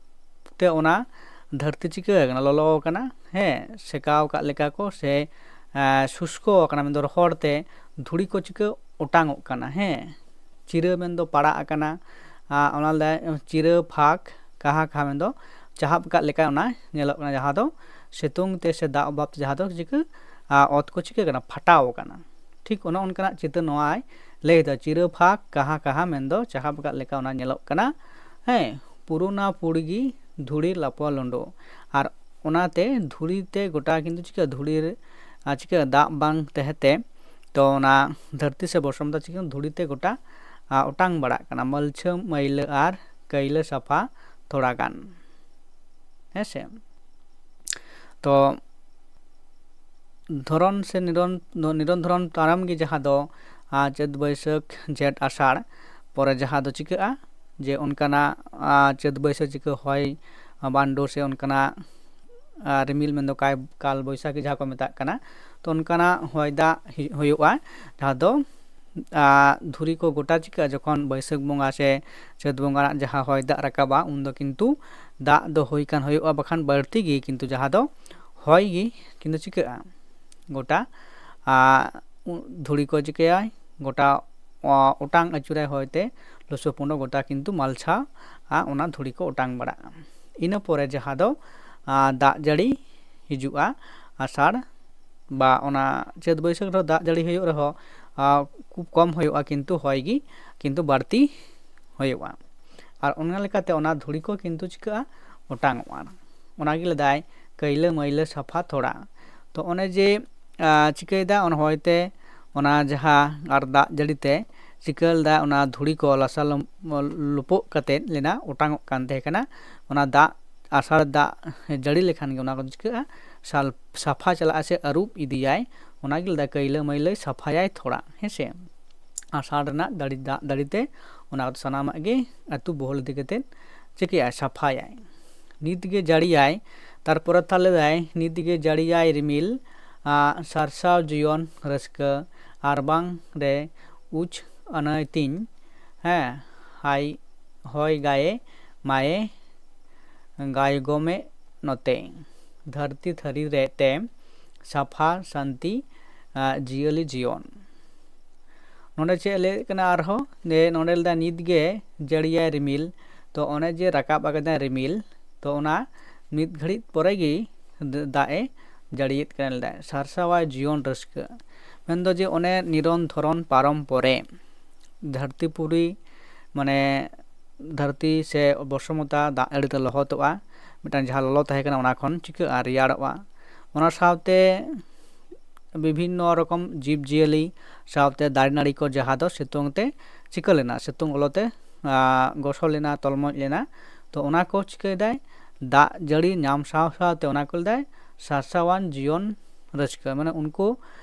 ᱛᱮ ᱚᱱᱟ ᱫᱷᱟᱹᱨᱛᱤ ᱪᱤᱠᱟᱹ ᱟᱠᱟᱱᱟ, ᱞᱚᱞᱚ ᱟᱠᱟᱱᱟ, ᱦᱮᱸ, ᱥᱮᱠᱟᱣ ᱟᱠᱟᱫ ᱞᱮᱠᱟ ᱠᱚ ᱥᱮ ᱮ, ᱥᱩᱥᱠᱚ ᱟᱠᱟᱱᱟ, ᱢᱮᱱᱫᱚ ᱨᱚᱦᱚᱲ ᱛᱮ ᱫᱷᱩᱲᱤ ᱠᱚ ᱪᱤᱠᱟᱹ ᱚᱴᱟᱝᱚᱜ ᱠᱟᱱᱟ, ᱦᱮᱸ, ᱪᱤᱨᱟᱹ ᱢᱮᱱᱫᱚ ᱯᱟᱲᱟᱜ ᱟᱠᱟᱱᱟ, ᱟᱨ ᱚᱱᱟ ᱞᱟᱹᱭ ᱪᱤᱨᱟᱹ ᱯᱷᱟᱸᱠ ᱠᱟᱦᱟ ᱠᱟᱦᱟ ᱢᱮᱱᱫᱚ ᱪᱟᱦᱟᱵ ᱟᱠᱟᱫ ᱞᱮᱠᱟ ᱚᱱᱟ ᱧᱮᱞᱚᱜ ᱠᱟᱱᱟ, ᱡᱟᱦᱟᱸ ᱫᱚ ᱥᱤᱛᱩᱝ ᱛᱮ ᱥᱮ ᱫᱟᱜ ᱚᱵᱷᱟᱵ ᱛᱮ ᱡᱟᱦᱟᱸ ᱫᱚ ᱪᱤᱠᱟᱹ ᱟᱨ ᱚᱛ ᱠᱚ ᱪᱤᱠᱟᱹ ᱠᱟᱱᱟ, ᱯᱷᱟᱴᱟᱣ ᱟᱠᱟᱱᱟ᱾ ᱴᱷᱤᱠ ᱚᱱᱮ ᱚᱱᱠᱟᱱᱟᱜ ᱪᱤᱛᱟᱹᱨ ᱱᱚᱣᱟᱭ ᱞᱟᱹᱭ ᱮᱫᱟ, ᱪᱤᱨᱟᱹ ᱯᱷᱟᱸᱠ ᱠᱟᱦᱟ ᱠᱟᱦᱟ ᱢᱮᱱᱫᱚ ᱪᱟᱦᱟᱵ ᱟᱠᱟᱫ ᱞᱮᱠᱟ ᱚᱱᱟ ᱧᱮᱞᱚᱜ ᱠᱟᱱᱟ᱾ ᱦᱮᱸ, ᱯᱩᱨᱩᱱᱟ ᱯᱩᱲᱜᱤ ᱫᱷᱩᱲᱤ ᱞᱟᱯᱚ ᱞᱩᱸᱰᱩ᱾ ᱟᱨ ᱚᱱᱟᱛᱮ ᱫᱷᱩᱲᱤ ᱛᱮ ᱜᱚᱴᱟ ᱠᱤᱱᱛᱩ ᱪᱤᱠᱟᱹ ᱫᱷᱩᱲᱤ ᱨᱮ, ᱟᱨ ᱪᱤᱠᱟᱹ ᱫᱟᱜ ᱵᱟᱝ ᱛᱟᱦᱮᱸ ᱛᱮ, ᱛᱚ ᱚᱱᱟ ᱫᱷᱟᱹᱨᱛᱤ ᱥᱮ ᱵᱚᱥᱚᱱᱛᱚ ᱪᱤᱠᱟᱹ ᱫᱷᱩᱲᱤ ᱛᱮ ᱜᱚᱴᱟ ᱟᱨ ᱚᱴᱟᱝ ᱵᱟᱲᱟᱜ ᱠᱟᱱᱟ, ᱢᱟᱹᱞᱪᱷᱟᱹ ᱢᱟᱹᱭᱞᱟᱹ ᱟᱨ ᱠᱟᱹᱭᱞᱟᱹ ᱥᱟᱯᱷᱟ ᱛᱷᱚᱲᱟ ᱜᱟᱱ᱾ ᱦᱮᱸ ᱥᱮ? ᱛᱚ ᱫᱷᱚᱨᱚᱱ ᱥᱮ ᱱᱤᱨᱚᱱ ᱱᱤᱨᱚᱱ ᱫᱷᱚᱨᱚᱱ ᱯᱟᱨᱚᱢ ᱜᱮ, ᱡᱟᱦᱟᱸ ᱫᱚ ᱟᱨ ᱪᱟᱹᱛ ᱵᱟᱹᱭᱥᱟᱹᱠᱷ ᱡᱷᱮᱸᱴ ᱟᱥᱟᱲ ᱯᱚᱨᱮ ᱡᱟᱦᱟᱸ ᱫᱚ ᱪᱤᱠᱟᱹᱜᱼᱟ, ᱡᱮ ᱚᱱᱠᱟᱱᱟᱜ ᱟᱨ ᱪᱟᱹᱛ ᱵᱟᱹᱭᱥᱟᱹᱠᱷ ᱪᱤᱠᱟᱹ ᱦᱚᱭ ᱟᱨ ᱵᱟᱱᱰᱳ ᱥᱮ ᱚᱱᱠᱟᱱᱟᱜ ᱟᱨ ᱨᱤᱢᱤᱞ ᱢᱮᱱᱫᱚ ᱠᱟᱭ ᱠᱟᱞ ᱵᱟᱹᱭᱥᱟᱹᱠᱷᱤ ᱡᱟᱦᱟᱸ ᱠᱚ ᱢᱮᱛᱟᱜ ᱠᱟᱱᱟ, ᱛᱚ ᱚᱱᱠᱟᱱᱟᱜ ᱦᱚᱭ ᱫᱟᱜ ᱦᱤ- ᱦᱩᱭᱩᱜᱼᱟ, ᱡᱟᱦᱟᱸ ᱫᱚ ᱟᱨ ᱫᱷᱩᱲᱤ ᱠᱚ ᱜᱚᱴᱟ ᱪᱤᱠᱟᱹᱜᱼᱟ, ᱡᱚᱠᱷᱚᱱ ᱵᱟᱹᱭᱥᱟᱹᱠᱷ ᱵᱚᱸᱜᱟ ᱥᱮ ᱪᱟᱹᱛ ᱵᱚᱸᱜᱟ ᱨᱮᱱᱟᱜ ᱡᱟᱦᱟᱸ ᱦᱚᱭ ᱫᱟᱜ ᱨᱟᱠᱟᱵᱟ, ᱩᱱᱫᱚ ᱠᱤᱱᱛᱩ ᱫᱟᱜ ᱫᱚ ᱦᱩᱭ ᱠᱟᱱ ᱦᱩᱭᱩᱜᱼᱟ, ᱵᱟᱠᱷᱟᱱ ᱵᱟᱹᱲᱛᱤ ᱜᱮ ᱠᱤᱱᱛᱩ ᱡᱟᱦᱟᱸ ᱫᱚ ᱦᱚᱭ ᱜᱮ ᱠᱤᱱᱛᱩ ᱪᱤᱠᱟᱹᱜᱼᱟ, ᱜᱚᱴᱟ ᱟᱨ ᱩ- ᱫᱷᱩᱲᱤ ᱠᱚ ᱪᱤᱠᱟᱹᱭᱟᱭ, ᱜᱚᱴᱟ ᱚ- ᱚᱴᱟᱝ ᱟᱹᱪᱩᱨᱟᱭ ᱦᱚᱭᱛᱮ, ᱞᱚᱥᱚᱫ ᱯᱩᱸᱰᱚ ᱜᱚᱴᱟ ᱠᱤᱱᱛᱩ ᱢᱟᱞᱪᱷᱟ ᱟᱨ ᱚᱱᱟ ᱫᱷᱩᱲᱤ ᱠᱚ ᱚᱴᱟᱝ ᱵᱟᱲᱟᱜᱼᱟ᱾ ᱤᱱᱟᱹ ᱯᱚᱨᱮ ᱡᱟᱦᱟᱸ ᱫᱚ ᱟᱨ ᱫᱟᱜ ᱡᱟᱹᱲᱤ ᱦᱤᱡᱩᱜᱼᱟ ᱟᱥᱟᱲ ᱵᱟ ᱚᱱᱟ ᱪᱟᱹᱛ ᱵᱟᱹᱭᱥᱟᱹᱠᱷ ᱨᱮᱦᱚᱸ ᱫᱟᱜ ᱡᱟᱹᱲᱤ ᱦᱩᱭᱩᱜ ᱨᱮᱦᱚᱸ ᱟᱨ ᱠᱷᱩᱵ ᱠᱚᱢ ᱦᱩᱭᱩᱜᱼᱟ, ᱠᱤᱱᱛᱩ ᱦᱚᱭ ᱜᱮ ᱠᱤᱱᱛᱩ ᱵᱟᱹᱲᱛᱤ ᱦᱩᱭᱩᱜᱼᱟ᱾ ᱟᱨ ᱚᱱᱟ ᱞᱮᱠᱟᱛᱮ ᱚᱱᱟ ᱫᱷᱩᱲᱤ ᱠᱚ ᱠᱤᱱᱛᱩ ᱪᱤᱠᱟᱹᱜᱼᱟ, ᱚᱴᱟᱝᱚᱜᱼᱟ᱾ ᱚᱱᱟᱜᱮ ᱞᱟᱹᱭᱫᱟᱭ ᱠᱟᱹᱭᱞᱟᱹ ᱢᱟᱹᱭᱞᱟᱹ ᱥᱟᱯᱷᱟ ᱛᱷᱚᱲᱟ᱾ ᱛᱚ ᱚᱱᱮ ᱡᱮ ᱟᱨ ᱪᱤᱠᱟᱹᱭᱮᱫᱟ, ᱚᱱᱟ ᱦᱚᱭᱛᱮ ᱚᱱᱟ ᱡᱟᱦᱟᱸ ᱟᱨ ᱫᱟᱜ ᱡᱟᱹᱲᱤ ᱛᱮ ᱪᱤᱠᱟᱹ ᱞᱮᱫᱟ, ᱚᱱᱟ ᱫᱷᱩᱲᱤ ᱠᱚ ᱞᱟᱥᱟ ᱞᱚᱢ- ᱞᱩᱯᱚᱜ ᱠᱟᱛᱮᱫ ᱞᱮᱱᱟ ᱚᱴᱟᱝᱚᱜ ᱠᱟᱱ ᱛᱟᱦᱮᱸ ᱠᱟᱱᱟ᱾ ᱚᱱᱟ ᱫᱟᱜ ᱟᱥᱟᱲ ᱫᱟᱜ ᱡᱟᱹᱲᱤ ᱞᱮᱠᱷᱟᱱ ᱜᱮ ᱚᱱᱟ ᱠᱚᱫᱚ ᱪᱤᱠᱟᱹᱜᱼᱟ? ᱥᱟᱞ ᱥᱟᱯᱷᱟ ᱪᱟᱞᱟᱜᱼᱟ ᱥᱮ ᱟᱹᱨᱩᱵ ᱤᱫᱤᱭᱟᱭ, ᱚᱱᱟ ᱜᱮ ᱞᱟᱹᱭᱫᱟ ᱠᱟᱹᱭᱞᱟᱹ ᱢᱟᱹᱭᱞᱟᱹᱭ ᱥᱟᱯᱷᱟᱭᱟᱭ ᱛᱷᱚᱲᱟ, ᱦᱮᱸ ᱥᱮ᱾ ᱟᱥᱟᱲ ᱨᱮᱱᱟᱜ ᱫᱟᱲᱮ, ᱫᱟᱜ ᱫᱟᱲᱮ ᱛᱮ ᱚᱱᱟ ᱠᱚᱫᱚ ᱥᱟᱱᱟᱢᱟᱜ ᱜᱮ ᱟᱹᱛᱩ ᱵᱚᱦᱮᱞ ᱤᱫᱤ ᱠᱟᱛᱮᱫ ᱪᱤᱠᱟᱹᱭᱟᱭ? ᱥᱟᱯᱷᱟᱭᱟᱭ᱾ ᱱᱤᱛ ᱜᱮ ᱡᱟᱹᱲᱤᱭᱟᱭ, ᱛᱟᱨᱯᱚᱨᱮ ᱛᱟᱦᱞᱮ ᱞᱟᱹᱭᱫᱟᱭ, ᱱᱤᱛ ᱜᱮ ᱡᱟᱹᱲᱤᱭᱟᱭ ᱨᱤᱢᱤᱞ, ᱟᱜ, ᱥᱟᱨᱥᱟᱣ ᱡᱤᱭᱚᱱ ᱨᱟᱹᱥᱠᱟᱹ, ᱟᱨ ᱵᱟᱝ ᱨᱮ ᱩᱪ ᱟᱹᱱᱟᱹᱭ ᱛᱤᱧ, ᱦᱮᱸ, ᱦᱟᱭ, ᱦᱚᱭ ᱜᱟᱭᱮ ᱢᱟᱭᱮ ᱜᱟᱭᱜᱚᱢᱮ ᱱᱚᱛᱮ, ᱫᱷᱟᱹᱨᱛᱤ ᱛᱷᱟᱹᱨᱤ ᱨᱮ ᱛᱮ ᱥᱟᱯᱷᱟ ᱥᱟᱱᱛᱤ, ᱟᱜ, ᱡᱤᱭᱟᱹᱞᱤ ᱡᱤᱭᱚᱱ᱾ ᱱᱚᱰᱮ ᱪᱮᱫ ᱞᱟᱹᱭᱮᱫ ᱠᱟᱱᱟ ᱟᱨᱦᱚᱸ, ᱡᱮ ᱱᱚᱰᱮ ᱞᱟᱹᱭᱫᱟ ᱱᱤᱛ ᱜᱮ ᱡᱟᱹᱲᱤᱭᱟᱭ ᱨᱤᱢᱤᱞ, ᱛᱚ ᱚᱱᱮ ᱡᱮ ᱨᱟᱠᱟᱵ ᱟᱠᱟᱫᱟᱭ ᱨᱤᱢᱤᱞ, ᱛᱚ ᱚᱱᱟ ᱢᱤᱫ ᱜᱷᱟᱹᱲᱤᱡ ᱯᱚᱨᱮ ᱜᱮ ᱫ-, ᱫᱟᱜ ᱮ ᱡᱟᱹᱲᱤᱭᱮᱫ ᱠᱟᱱᱟ, ᱞᱟᱹᱭᱫᱟᱭ ᱥᱟᱨᱥᱟᱣᱟᱭ ᱡᱤᱭᱚᱱ ᱨᱟᱹᱥᱠᱟᱹ᱾ ᱢᱮᱱᱫᱚ ᱡᱮ ᱚᱱᱮ ᱱᱤᱨᱚᱱ ᱫᱷᱚᱨᱚᱱ ᱯᱟᱨᱚᱢ ᱯᱚᱨᱮ ᱫᱷᱟᱹᱨᱛᱤ ᱯᱩᱨᱤ, ᱢᱟᱱᱮ ᱫᱷᱟᱹᱨᱛᱤ ᱥᱮ ᱵᱚᱥᱚᱢᱚᱛᱟ ᱫᱟᱜ ᱡᱟᱹᱲᱤ ᱛᱮ ᱞᱚᱦᱚᱫᱚᱜᱼᱟ, ᱢᱤᱫᱴᱟᱝ ᱡᱟᱦᱟᱸ ᱞᱚᱞᱚ ᱛᱟᱦᱮᱸ ᱠᱟᱱᱟ ᱚᱱᱟ ᱠᱷᱚᱱ ᱪᱤᱠᱟᱹᱜᱼᱟ? ᱨᱮᱭᱟᱲᱚᱜᱼᱟ᱾ ᱚᱱᱟ ᱥᱟᱶᱛᱮ ᱵᱤᱵᱷᱤᱱᱱᱚ ᱨᱚᱠᱚᱢ ᱡᱤᱵᱽᱼᱡᱤᱭᱟᱹᱞᱤ ᱥᱟᱶᱛᱮ ᱫᱟᱨᱮ ᱱᱟᱹᱲᱤ ᱠᱚ ᱡᱟᱦᱟᱸ ᱫᱚ ᱥᱤᱛᱩᱝ ᱛᱮ ᱪᱤᱠᱟᱹ ᱞᱮᱱᱟ, ᱥᱤᱛᱩᱝ ᱞᱚᱞᱚ ᱛᱮ, ᱟᱸ, ᱜᱚᱥᱚ ᱞᱮᱱᱟ, ᱛᱚᱞᱢᱚᱡ ᱞᱮᱱᱟ, ᱛᱚ ᱚᱱᱟ ᱠᱚ ᱪᱤᱠᱟᱹᱭᱮᱫᱟᱭ? ᱫᱟᱜ ᱡᱟᱹᱲᱤ ᱧᱟᱢ ᱥᱟᱶ ᱥᱟᱶᱛᱮ ᱚᱱᱟ ᱠᱚ ᱞᱟᱹᱭᱫᱟᱭ ᱥᱟᱨᱥᱟᱣᱟᱱ ᱡᱤᱭᱚᱱ ᱨᱟᱹᱥᱠᱟᱹ, ᱢᱟᱱᱮ ᱩᱱᱠᱩ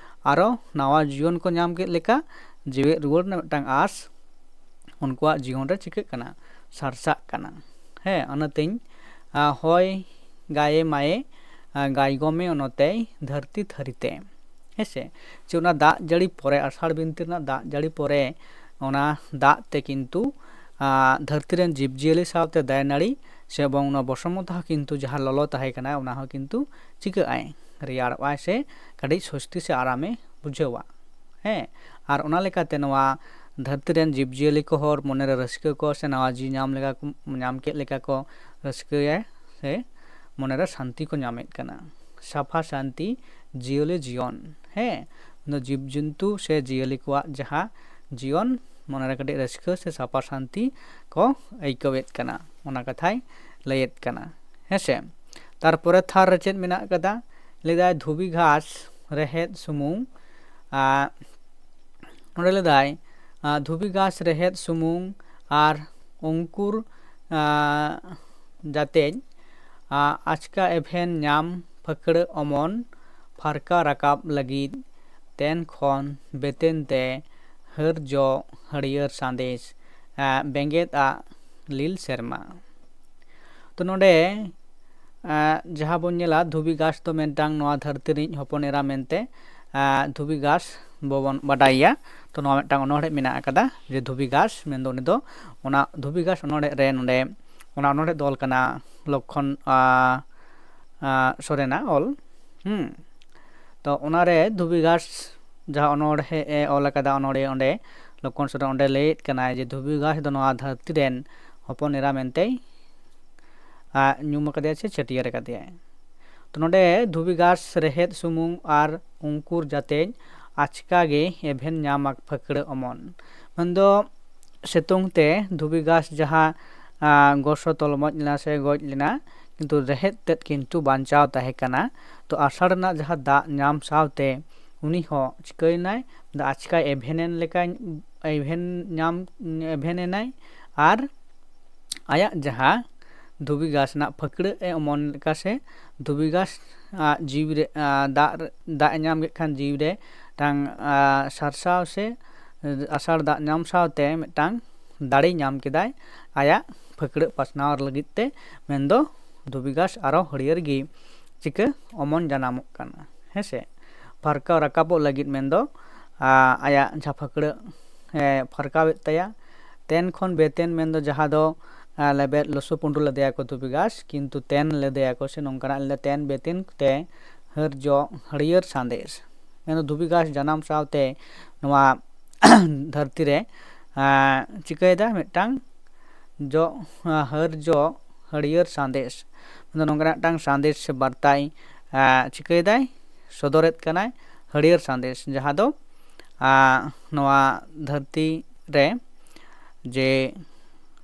ᱟᱨᱚ ᱱᱟᱣᱟ ᱡᱤᱭᱚᱱ ᱠᱚ ᱧᱟᱢ ᱠᱮᱫ ᱞᱮᱠᱟ ᱡᱮᱣᱮᱫ ᱨᱩᱣᱟᱹᱲ ᱨᱮᱱᱟᱜ ᱢᱤᱫᱴᱟᱝ ᱟᱸᱥ ᱩᱱᱠᱩᱣᱟᱜ ᱡᱤᱭᱚᱱ ᱨᱮ ᱪᱤᱠᱟᱹᱜ ᱠᱟᱱᱟ? ᱥᱟᱨᱥᱟᱜ ᱠᱟᱱᱟ᱾ ᱦᱮᱸ, ᱚᱱᱟᱛᱤᱧ, ᱟ, ᱦᱚᱭ ᱜᱟᱭᱮ ᱢᱟᱭᱮ, ᱟ, ᱜᱟᱭᱜᱚᱢᱮ ᱚᱱᱚᱛᱮᱭ ᱫᱷᱟᱹᱨᱛᱤ ᱛᱷᱟᱹᱨᱤ ᱛᱮ᱾ ᱦᱮᱸ ᱥᱮ? ᱡᱮ ᱚᱱᱟ ᱫᱟᱜ ᱡᱟᱹᱲᱤ ᱯᱚᱨᱮ, ᱟᱥᱟᱲ ᱵᱤᱱᱛᱤ ᱨᱮᱱᱟᱜ ᱫᱟᱜ ᱡᱟᱹᱲᱤ ᱯᱚᱨᱮ, ᱚᱱᱟ ᱫᱟᱜ ᱛᱮ ᱠᱤᱱᱛᱩ, ᱟ, ᱫᱷᱟᱹᱨᱛᱤ ᱨᱮᱱ ᱡᱤᱵᱽᱼᱡᱤᱭᱟᱹᱞᱤ ᱥᱟᱶᱛᱮ ᱫᱟᱨᱮ ᱱᱟᱹᱲᱤ ᱥᱮ ᱮᱵᱚᱝ ᱚᱱᱟ ᱵᱚᱥᱚᱢᱚᱛᱟ ᱦᱚᱸ ᱠᱤᱱᱛᱩ ᱡᱟᱦᱟᱸ ᱞᱚᱞᱚ ᱛᱟᱦᱮᱸ ᱠᱟᱱᱟ, ᱚᱱᱟ ᱦᱚᱸ ᱠᱤᱱᱛᱩ ᱪᱤᱠᱟᱹᱜ ᱟᱭ? ᱨᱮᱭᱟᱲᱚᱜ ᱟᱭ ᱥᱮ ᱠᱟᱹᱴᱤᱡ ᱥᱚᱥᱛᱤ ᱥᱮ ᱟᱨᱟᱢᱮ ᱵᱩᱡᱷᱟᱹᱣᱟ᱾ ᱦᱮᱸ, ᱟᱨ ᱚᱱᱟ ᱞᱮᱠᱟᱛᱮ ᱱᱚᱣᱟ ᱫᱷᱟᱹᱨᱛᱤ ᱨᱮᱱ ᱡᱤᱵᱽᱼᱡᱤᱭᱟᱹᱞᱤ ᱠᱚ ᱦᱚᱲ ᱢᱚᱱᱮᱨᱮ ᱨᱟᱹᱥᱠᱟᱹ ᱠᱚ ᱥᱮ ᱱᱟᱣᱟ ᱡᱤᱣᱤ ᱧᱟᱢ ᱞᱮᱠᱟ ᱠᱚ, ᱧᱟᱢ ᱠᱮᱫ ᱞᱮᱠᱟ ᱠᱚ ᱨᱟᱹᱥᱠᱟᱹᱭᱟ ᱥᱮ ᱢᱚᱱᱮᱨᱮ ᱥᱟᱱᱛᱤ ᱠᱚ ᱧᱟᱢᱮᱫ ᱠᱟᱱᱟ᱾ ᱥᱟᱯᱷᱟ ᱥᱟᱱᱛᱤ ᱡᱤᱭᱟᱹᱞᱤ ᱡᱤᱭᱚᱱ, ᱦᱮᱸ, ᱫᱚ ᱡᱤᱵᱽᱼᱡᱚᱱᱛᱩ ᱥᱮ ᱡᱤᱭᱟᱹᱞᱤ ᱠᱚᱣᱟᱜ ᱡᱟᱦᱟᱸ ᱡᱤᱭᱚᱱ, ᱢᱚᱱᱮᱨᱮ ᱠᱟᱹᱴᱤᱡ ᱨᱟᱹᱥᱠᱟᱹ ᱥᱮ ᱥᱟᱯᱷᱟ ᱥᱟᱱᱛᱤ ᱠᱚ ᱟᱹᱭᱠᱟᱹᱣᱮᱫ ᱠᱟᱱᱟ, ᱚᱱᱟ ᱠᱟᱛᱷᱟᱭ ᱞᱟᱹᱭᱮᱫ ᱠᱟᱱᱟ᱾ ᱦᱮᱸ ᱥᱮ? ᱛᱟᱨᱯᱚᱨᱮ ᱛᱷᱟᱨ ᱨᱮ ᱪᱮᱫ ᱢᱮᱱᱟᱜ ᱠᱟᱫᱟ? ᱞᱟᱹᱭᱫᱟᱭ ᱫᱷᱩᱵᱤ ᱜᱷᱟᱥ ᱨᱮᱦᱮᱫ ᱥᱩᱢᱩᱝ, ᱟᱨ ᱱᱚᱰᱮ ᱞᱟᱹᱭᱫᱟᱭ, ᱟᱨ ᱫᱷᱩᱵᱤ ᱜᱷᱟᱥ ᱨᱮᱦᱮᱫ ᱥᱩᱢᱩᱝ ᱟᱨ ᱚᱝᱠᱩᱨ, ᱟᱨ ᱡᱟᱛᱮᱡ ᱟᱪᱠᱟ ᱮᱵᱷᱮᱱ ᱧᱟᱢ ᱯᱷᱟᱹᱠᱲᱟᱹ ᱚᱢᱚᱱ ᱯᱷᱟᱨᱠᱟ ᱨᱟᱠᱟᱵ ᱞᱟᱹᱜᱤᱫ ᱛᱮᱱ ᱠᱷᱚᱱ ᱵᱮᱛᱮᱱ ᱛᱮ ᱦᱟᱹᱨ ᱡᱚᱜ ᱦᱟᱹᱨᱭᱟᱹᱲ ᱥᱟᱸᱫᱮᱥ ᱵᱮᱸᱜᱮᱫ ᱟᱜ ᱞᱤᱞ ᱥᱮᱨᱢᱟ᱾ ᱛᱚ ᱱᱚᱰᱮ ᱡᱟᱦᱟᱸ ᱵᱚᱱ ᱧᱮᱞᱟ, ᱫᱷᱩᱵᱤ ᱜᱷᱟᱥ ᱫᱚ ᱢᱤᱫᱴᱟᱝ ᱱᱚᱣᱟ ᱫᱷᱟᱹᱨᱛᱤ ᱨᱤᱱᱤᱡ ᱦᱚᱯᱚᱱ ᱮᱨᱟ ᱢᱮᱱᱛᱮ ᱫᱷᱩᱵᱤ ᱜᱷᱟᱥ ᱵᱚᱱ ᱵᱟᱰᱟᱭᱮᱭᱟ᱾ ᱛᱚ ᱱᱚᱣᱟ ᱢᱤᱫᱴᱟᱝ ᱚᱱᱚᱬᱦᱮ ᱢᱮᱱᱟᱜ ᱟᱠᱟᱫᱟ ᱡᱮ ᱫᱷᱩᱵᱤ ᱜᱷᱟᱥ ᱢᱮᱱᱫᱚ ᱩᱱᱤ ᱫᱚ ᱚᱱᱟ ᱫᱷᱩᱵᱤ ᱜᱷᱟᱥ ᱚᱱᱚᱬᱦᱮ ᱨᱮ ᱱᱚᱰᱮ ᱚᱱᱟ ᱚᱱᱚᱬᱦᱮ ᱫᱚ ᱚᱞ ᱠᱟᱱᱟ ᱞᱚᱠᱠᱷᱚᱱ ᱥᱚᱨᱮᱱᱟᱜ ᱚᱞ᱾ ᱦᱩᱸ ᱛᱚ ᱚᱱᱟᱨᱮ ᱫᱷᱩᱵᱤ ᱜᱷᱟᱥ ᱡᱟᱦᱟᱸ ᱚᱱᱚᱬᱦᱮ ᱮ ᱚᱞ ᱟᱠᱟᱫᱟ, ᱚᱱᱚᱬᱦᱮ ᱚᱸᱰᱮ ᱞᱚᱠᱠᱷᱚᱱ ᱥᱚᱨᱮᱱ ᱚᱸᱰᱮ ᱞᱟᱹᱭᱮᱫ ᱠᱟᱱᱟᱭ ᱡᱮ ᱫᱷᱩᱵᱤ ᱜᱷᱟᱥ ᱫᱚ ᱱᱚᱣᱟ ᱫᱷᱟᱹᱨᱛᱤ ᱨᱮᱱ ᱦᱚᱯᱚᱱ ᱮᱨᱟ ᱢᱮᱱᱛᱮᱭ ᱧᱩᱢ ᱟᱠᱟᱫᱮᱭᱟ ᱥᱮ ᱪᱷᱟᱹᱴᱭᱟᱹᱨ ᱟᱠᱟᱫᱮᱭᱟᱭ᱾ ᱛᱚ ᱱᱚᱰᱮ ᱫᱷᱩᱵᱤ ᱜᱷᱟᱥ ᱨᱮᱦᱮᱫ ᱥᱩᱢᱩᱝ ᱟᱨ ᱚᱝᱠᱩᱨ ᱡᱟᱛᱮᱡ ᱟᱪᱠᱟ ᱜᱮ ᱮᱵᱷᱮᱱ ᱧᱟᱢ ᱟᱠ ᱯᱷᱟᱹᱠᱲᱟᱹ ᱚᱢᱚᱱ᱾ ᱢᱮᱱᱫᱚ ᱥᱤᱛᱩᱝ ᱛᱮ ᱫᱷᱩᱵᱤ ᱜᱷᱟᱥ ᱡᱟᱦᱟᱸ ᱜᱚᱥᱚ ᱛᱚᱞᱢᱚᱡ ᱞᱮᱱᱟ ᱥᱮ ᱜᱚᱡ ᱞᱮᱱᱟ, ᱠᱤᱱᱛᱩ ᱨᱮᱦᱮᱫ ᱛᱮᱫ ᱠᱤᱱᱛᱩ ᱵᱟᱧᱪᱟᱣ ᱛᱟᱦᱮᱸ ᱠᱟᱱᱟ᱾ ᱛᱚ ᱟᱥᱟᱲ ᱨᱮᱱᱟᱜ ᱡᱟᱦᱟᱸ ᱫᱟᱜ ᱧᱟᱢ ᱥᱟᱶᱛᱮ ᱩᱱᱤ ᱦᱚᱸ ᱪᱤᱠᱟᱹᱭᱮᱱᱟᱭ, ᱟᱪᱠᱟᱭ ᱮᱵᱷᱮᱱᱮᱱ ᱞᱮᱠᱟᱭ ᱮᱵᱷᱮᱱ ᱧᱟᱢ ᱮᱵᱷᱮᱱ ᱮᱱᱟᱭ᱾ ᱟᱨ ᱟᱭᱟᱜ ᱡᱟᱦᱟᱸ ᱫᱷᱩᱵᱤ ᱜᱷᱟᱥ ᱨᱮᱱᱟᱜ ᱯᱷᱟᱹᱠᱲᱟᱹᱜ ᱮ ᱚᱢᱚᱱ ᱞᱮᱠᱟ ᱥᱮ ᱫᱷᱩᱵᱤ ᱜᱷᱟᱥ ᱡᱤᱣᱤ ᱨᱮ ᱫᱟᱜ ᱫᱟᱜ ᱮ ᱧᱟᱢ ᱠᱮᱫ ᱠᱷᱟᱱ ᱡᱤᱣᱤ ᱨᱮ ᱢᱤᱫᱴᱟᱝ ᱥᱟᱨᱥᱟᱣ ᱥᱮ ᱟᱥᱟᱲ ᱫᱟᱜ ᱧᱟᱢ ᱥᱟᱶᱛᱮ ᱢᱤᱫᱴᱟᱝ ᱫᱟᱲᱮ ᱧᱟᱢ ᱠᱮᱫᱟᱭ ᱟᱭᱟᱜ ᱯᱷᱟᱹᱠᱲᱟᱹᱜ ᱯᱟᱥᱱᱟᱣ ᱞᱟᱹᱜᱤᱫ ᱛᱮ᱾ ᱢᱮᱱᱫᱚ ᱫᱷᱩᱵᱤ ᱜᱷᱟᱥ ᱟᱨᱚ ᱦᱟᱹᱨᱭᱟᱹᱲ ᱜᱮ ᱪᱤᱠᱟᱹ ᱚᱢᱚᱱ ᱡᱟᱱᱟᱢᱚᱜ ᱠᱟᱱᱟ, ᱦᱮᱸ ᱥᱮ? ᱯᱷᱟᱨᱠᱟ ᱨᱟᱠᱟᱵᱚᱜ ᱞᱟᱹᱜᱤᱫ ᱢᱮᱱᱫᱚ ᱟᱭᱟᱜ ᱡᱟᱦᱟᱸ ᱯᱷᱟᱹᱠᱲᱟᱹᱜ ᱯᱷᱟᱨᱠᱟᱣᱮᱫ ᱛᱟᱭᱟ᱾ ᱛᱮᱱ ᱠᱷᱚᱱ ᱵᱮᱛᱮᱱ ᱢᱮᱱᱫᱚ ᱡᱟᱦᱟᱸ ᱫᱚ ᱞᱮᱵᱮᱫ ᱞᱚᱥᱚ ᱯᱩᱸᱰᱩ ᱞᱮᱫᱮᱭᱟᱠᱚ ᱫᱷᱩᱵᱤ ᱜᱷᱟᱥ, ᱠᱤᱱᱛᱩ ᱛᱮᱱ ᱞᱮᱫᱮᱭᱟᱠᱚ ᱥᱮ ᱱᱚᱝᱠᱟᱱᱟᱜ ᱞᱮᱫᱟ, ᱛᱮᱱ ᱵᱮᱛᱮᱱ ᱛᱮ ᱦᱟᱹᱨ ᱡᱚ ᱦᱟᱹᱨᱭᱟᱹᱲ ᱥᱟᱸᱫᱮᱥ᱾ ᱢᱮᱱᱫᱚ ᱫᱷᱩᱵᱤ ᱜᱷᱟᱥ ᱡᱟᱱᱟᱢ ᱥᱟᱶᱛᱮ ᱱᱚᱣᱟ ᱫᱷᱟᱹᱨᱛᱤ ᱨᱮ ᱪᱤᱠᱟᱹᱭᱮᱫᱟ ᱢᱤᱫᱴᱟᱝ ᱡᱚ ᱦᱟᱹᱨ ᱡᱚ ᱦᱟᱹᱨᱭᱟᱹᱲ ᱥᱟᱸᱫᱮᱥ᱾ ᱢᱮᱱᱫᱚ ᱱᱚᱝᱠᱟᱱᱟᱜ ᱢᱤᱫᱴᱟᱝ ᱥᱟᱸᱫᱮᱥ ᱥᱮ ᱵᱟᱨᱛᱟᱭ ᱪᱤᱠᱟᱹᱭᱮᱫᱟᱭ, ᱥᱚᱫᱚᱨᱮᱫ ᱠᱟᱱᱟᱭ, ᱦᱟᱹᱨᱭᱟᱹᱲ ᱥᱟᱸᱫᱮᱥ, ᱡᱟᱦᱟᱸ ᱫᱚ ᱱᱚᱣᱟ ᱫᱷᱟᱹᱨᱛᱤ ᱨᱮ ᱡᱮ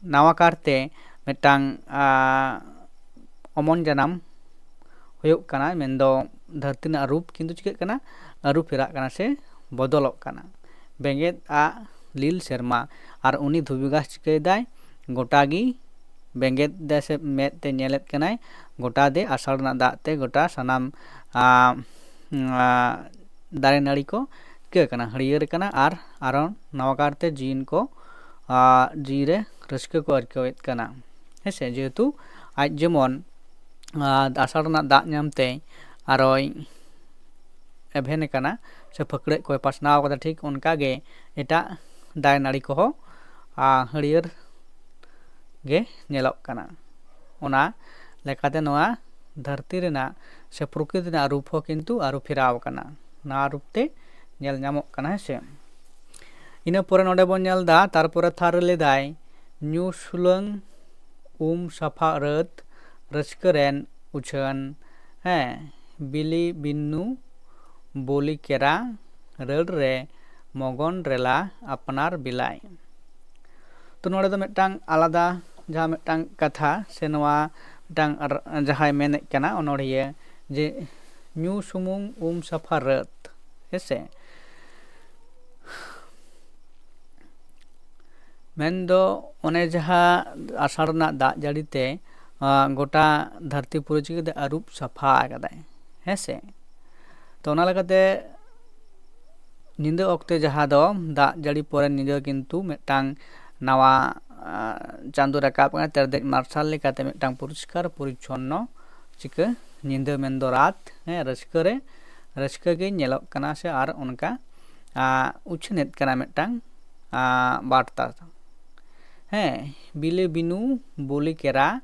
ᱱᱟᱣᱟ ᱠᱟᱨᱛᱮ ᱢᱤᱫᱴᱟᱝ ᱚᱢᱚᱱ ᱡᱟᱱᱟᱢ ᱦᱩᱭᱩᱜ ᱠᱟᱱᱟ᱾ ᱢᱮᱱᱫᱚ ᱫᱷᱟᱹᱨᱛᱤ ᱨᱮᱱᱟᱜ ᱨᱩᱯ ᱠᱤᱱᱛᱩ ᱪᱤᱠᱟᱹᱜ ᱠᱟᱱᱟ, ᱟᱹᱨᱩ ᱯᱷᱮᱨᱟᱜ ᱠᱟᱱᱟ ᱥᱮ ᱵᱚᱫᱚᱞᱚᱜ ᱠᱟᱱᱟ᱾ ᱵᱮᱸᱜᱮᱫ ᱟᱜ ᱞᱤᱞ ᱥᱮᱨᱢᱟ, ᱟᱨ ᱩᱱᱤ ᱫᱷᱩᱵᱤ ᱜᱷᱟᱥ ᱪᱤᱠᱟᱹᱭᱮᱫᱟᱭ, ᱜᱚᱴᱟ ᱜᱮ ᱵᱮᱸᱜᱮᱫ ᱫᱟᱭ ᱥᱮ ᱢᱮᱫ ᱛᱮ ᱧᱮᱞᱮᱫ ᱠᱟᱱᱟᱭ, ᱜᱚᱴᱟ ᱫᱮ ᱟᱥᱟᱲ ᱨᱮᱱᱟᱜ ᱫᱟᱜ ᱛᱮ ᱜᱚᱴᱟ ᱥᱟᱱᱟᱢ ᱟᱸ, ᱟᱸ, ᱫᱟᱨᱮ ᱱᱟᱹᱲᱤ ᱠᱚ ᱪᱤᱠᱟᱹ ᱠᱟᱱᱟ, ᱦᱟᱹᱨᱭᱟᱹᱲ ᱠᱟᱱᱟ ᱟᱨ ᱟᱨᱚ ᱱᱟᱣᱟ ᱠᱟᱨᱛᱮ ᱡᱤᱭᱚᱱ ᱠᱚ ᱟᱸ, ᱡᱤᱣᱤ ᱨᱮ ᱨᱟᱹᱥᱠᱟᱹ ᱠᱚ ᱟᱹᱭᱠᱟᱹᱣᱮᱫ ᱠᱟᱱᱟ᱾ ᱦᱮᱸᱥᱮ, ᱡᱮᱦᱮᱛᱩ ᱟᱡ ᱡᱮᱢᱚᱱ ᱟᱸ, ᱟᱥᱟᱲ ᱨᱮᱱᱟᱜ ᱫᱟᱜ ᱧᱟᱢ ᱛᱮ ᱟᱨᱚᱭ ᱮᱵᱷᱮᱱ ᱟᱠᱟᱱᱟ ᱥᱮ ᱯᱷᱟᱹᱠᱲᱟᱹᱜ ᱠᱚᱭ ᱯᱟᱥᱱᱟᱣ ᱠᱟᱫᱟ, ᱴᱷᱤᱠ ᱚᱱᱠᱟ ᱜᱮ ᱮᱴᱟᱜ ᱫᱟᱨᱮ ᱱᱟᱹᱲᱤ ᱠᱚᱦᱚᱸ ᱟᱸ, ᱦᱟᱹᱨᱭᱟᱹᱲ ᱜᱮ ᱧᱮᱞᱚᱜ ᱠᱟᱱᱟ᱾ ᱚᱱᱟ ᱞᱮᱠᱟᱛᱮ ᱱᱚᱣᱟ ᱫᱷᱟᱹᱨᱛᱤ ᱨᱮᱱᱟᱜ ᱥᱮ ᱯᱨᱚᱠᱨᱤᱛᱤ ᱨᱮᱱᱟᱜ ᱨᱩᱯ ᱦᱚᱸ ᱠᱤᱱᱛᱩ ᱟᱹᱨᱩ ᱯᱷᱮᱨᱟᱣ ᱟᱠᱟᱱᱟ, ᱱᱟᱣᱟ ᱨᱩᱯ ᱛᱮ ᱧᱮᱞ ᱧᱟᱢᱚᱜ ᱠᱟᱱᱟ᱾ ᱦᱮᱸ ᱥᱮ, ᱤᱱᱟᱹ ᱯᱚᱨᱮ ᱱᱚᱰᱮ ᱵᱚᱱ ᱧᱮᱞ ᱮᱫᱟ, ᱛᱟᱨᱯᱚᱨᱮ ᱛᱷᱟᱨ ᱨᱮ ᱞᱟᱹᱭᱫᱟᱭ, ᱧᱩ ᱥᱩᱞᱟᱹᱝ ᱩᱢ ᱥᱟᱯᱷᱟ ᱨᱟᱹᱛ, ᱨᱟᱹᱥᱠᱟᱹ ᱨᱮᱱ ᱩᱪᱷᱟᱹᱱ, ᱦᱮᱸ, ᱵᱤᱞᱤ ᱵᱤᱱᱱᱩ ᱵᱚᱞᱤ ᱠᱮᱨᱟ, ᱨᱟᱹᱲ ᱨᱮ ᱢᱚᱜᱚᱱ ᱨᱮᱞᱟ ᱟᱯᱱᱟᱨ ᱵᱤᱞᱟᱭ᱾ ᱛᱚ ᱱᱚᱰᱮ ᱫᱚ ᱢᱤᱫᱴᱟᱝ ᱟᱞᱟᱫᱟ ᱡᱟᱦᱟᱸ ᱢᱤᱫᱴᱟᱝ ᱠᱟᱛᱷᱟ ᱥᱮ ᱱᱚᱣᱟ ᱢᱤᱫᱴᱟᱝ ᱟᱨ-, ᱡᱟᱦᱟᱸᱭ ᱢᱮᱱᱮᱫ ᱠᱟᱱᱟ ᱚᱱᱚᱲᱦᱤᱭᱟᱹ, ᱡᱮ ᱧᱩ ᱥᱩᱢᱩᱝ ᱩᱢ ᱥᱟᱯᱷᱟ ᱨᱟᱹᱛ, ᱦᱮᱸᱥᱮ, ᱢᱮᱱᱫᱚ ᱚᱱᱮ ᱡᱟᱦᱟᱸ ᱟᱥᱟᱲ ᱨᱮᱱᱟᱜ ᱫᱟᱜ ᱡᱟᱹᱲᱤ ᱛᱮ ᱟᱸ, ᱜᱚᱴᱟ ᱫᱷᱟᱹᱨᱛᱤ ᱯᱩᱨᱤ ᱪᱤᱠᱟᱹᱛᱮ ᱟᱹᱨᱩᱵ ᱥᱟᱯᱷᱟ ᱟᱠᱟᱫᱟᱭ, ᱦᱮᱸ ᱥᱮ᱾ ᱛᱚ ᱚᱱᱟ ᱞᱮᱠᱟᱛᱮ ᱧᱤᱫᱟᱹ ᱚᱠᱛᱮ ᱡᱟᱦᱟᱸ ᱫᱚ ᱫᱟᱜ ᱡᱟᱹᱲᱤ ᱯᱚᱨᱮ ᱧᱤᱫᱟᱹ ᱠᱤᱱᱛᱩ ᱢᱤᱫᱴᱟᱝ ᱱᱟᱣᱟ ᱟᱸ, ᱪᱟᱸᱫᱳ ᱨᱟᱠᱟᱵ ᱠᱟᱱᱟ, ᱛᱮᱨᱫᱮᱡ ᱢᱟᱨᱥᱟᱞ ᱞᱮᱠᱟᱛᱮ ᱢᱤᱫᱴᱟᱝ ᱯᱚᱨᱤᱥᱠᱟᱨ ᱯᱚᱨᱤᱪᱷᱚᱱᱱᱚ ᱪᱤᱠᱟᱹ ᱧᱤᱫᱟᱹ ᱢᱮᱱᱫᱚ ᱨᱟᱛ, ᱦᱮᱸ, ᱨᱟᱹᱥᱠᱟᱹ ᱨᱮ ᱨᱟᱹᱥᱠᱟᱹ ᱜᱮ ᱧᱮᱞᱚᱜ ᱠᱟᱱᱟ ᱥᱮ ᱟᱨ ᱚᱱᱠᱟ ᱟᱸ, ᱩᱪᱷᱟᱹᱱᱮᱫ ᱠᱟᱱᱟ ᱢᱤᱫᱴᱟᱝ ᱟᱸ, ᱵᱟᱨᱛᱟ᱾ ᱦᱮᱸ, ᱵᱤᱞᱤ ᱵᱤᱱᱩ ᱵᱚᱞᱤ ᱠᱮᱨᱟ,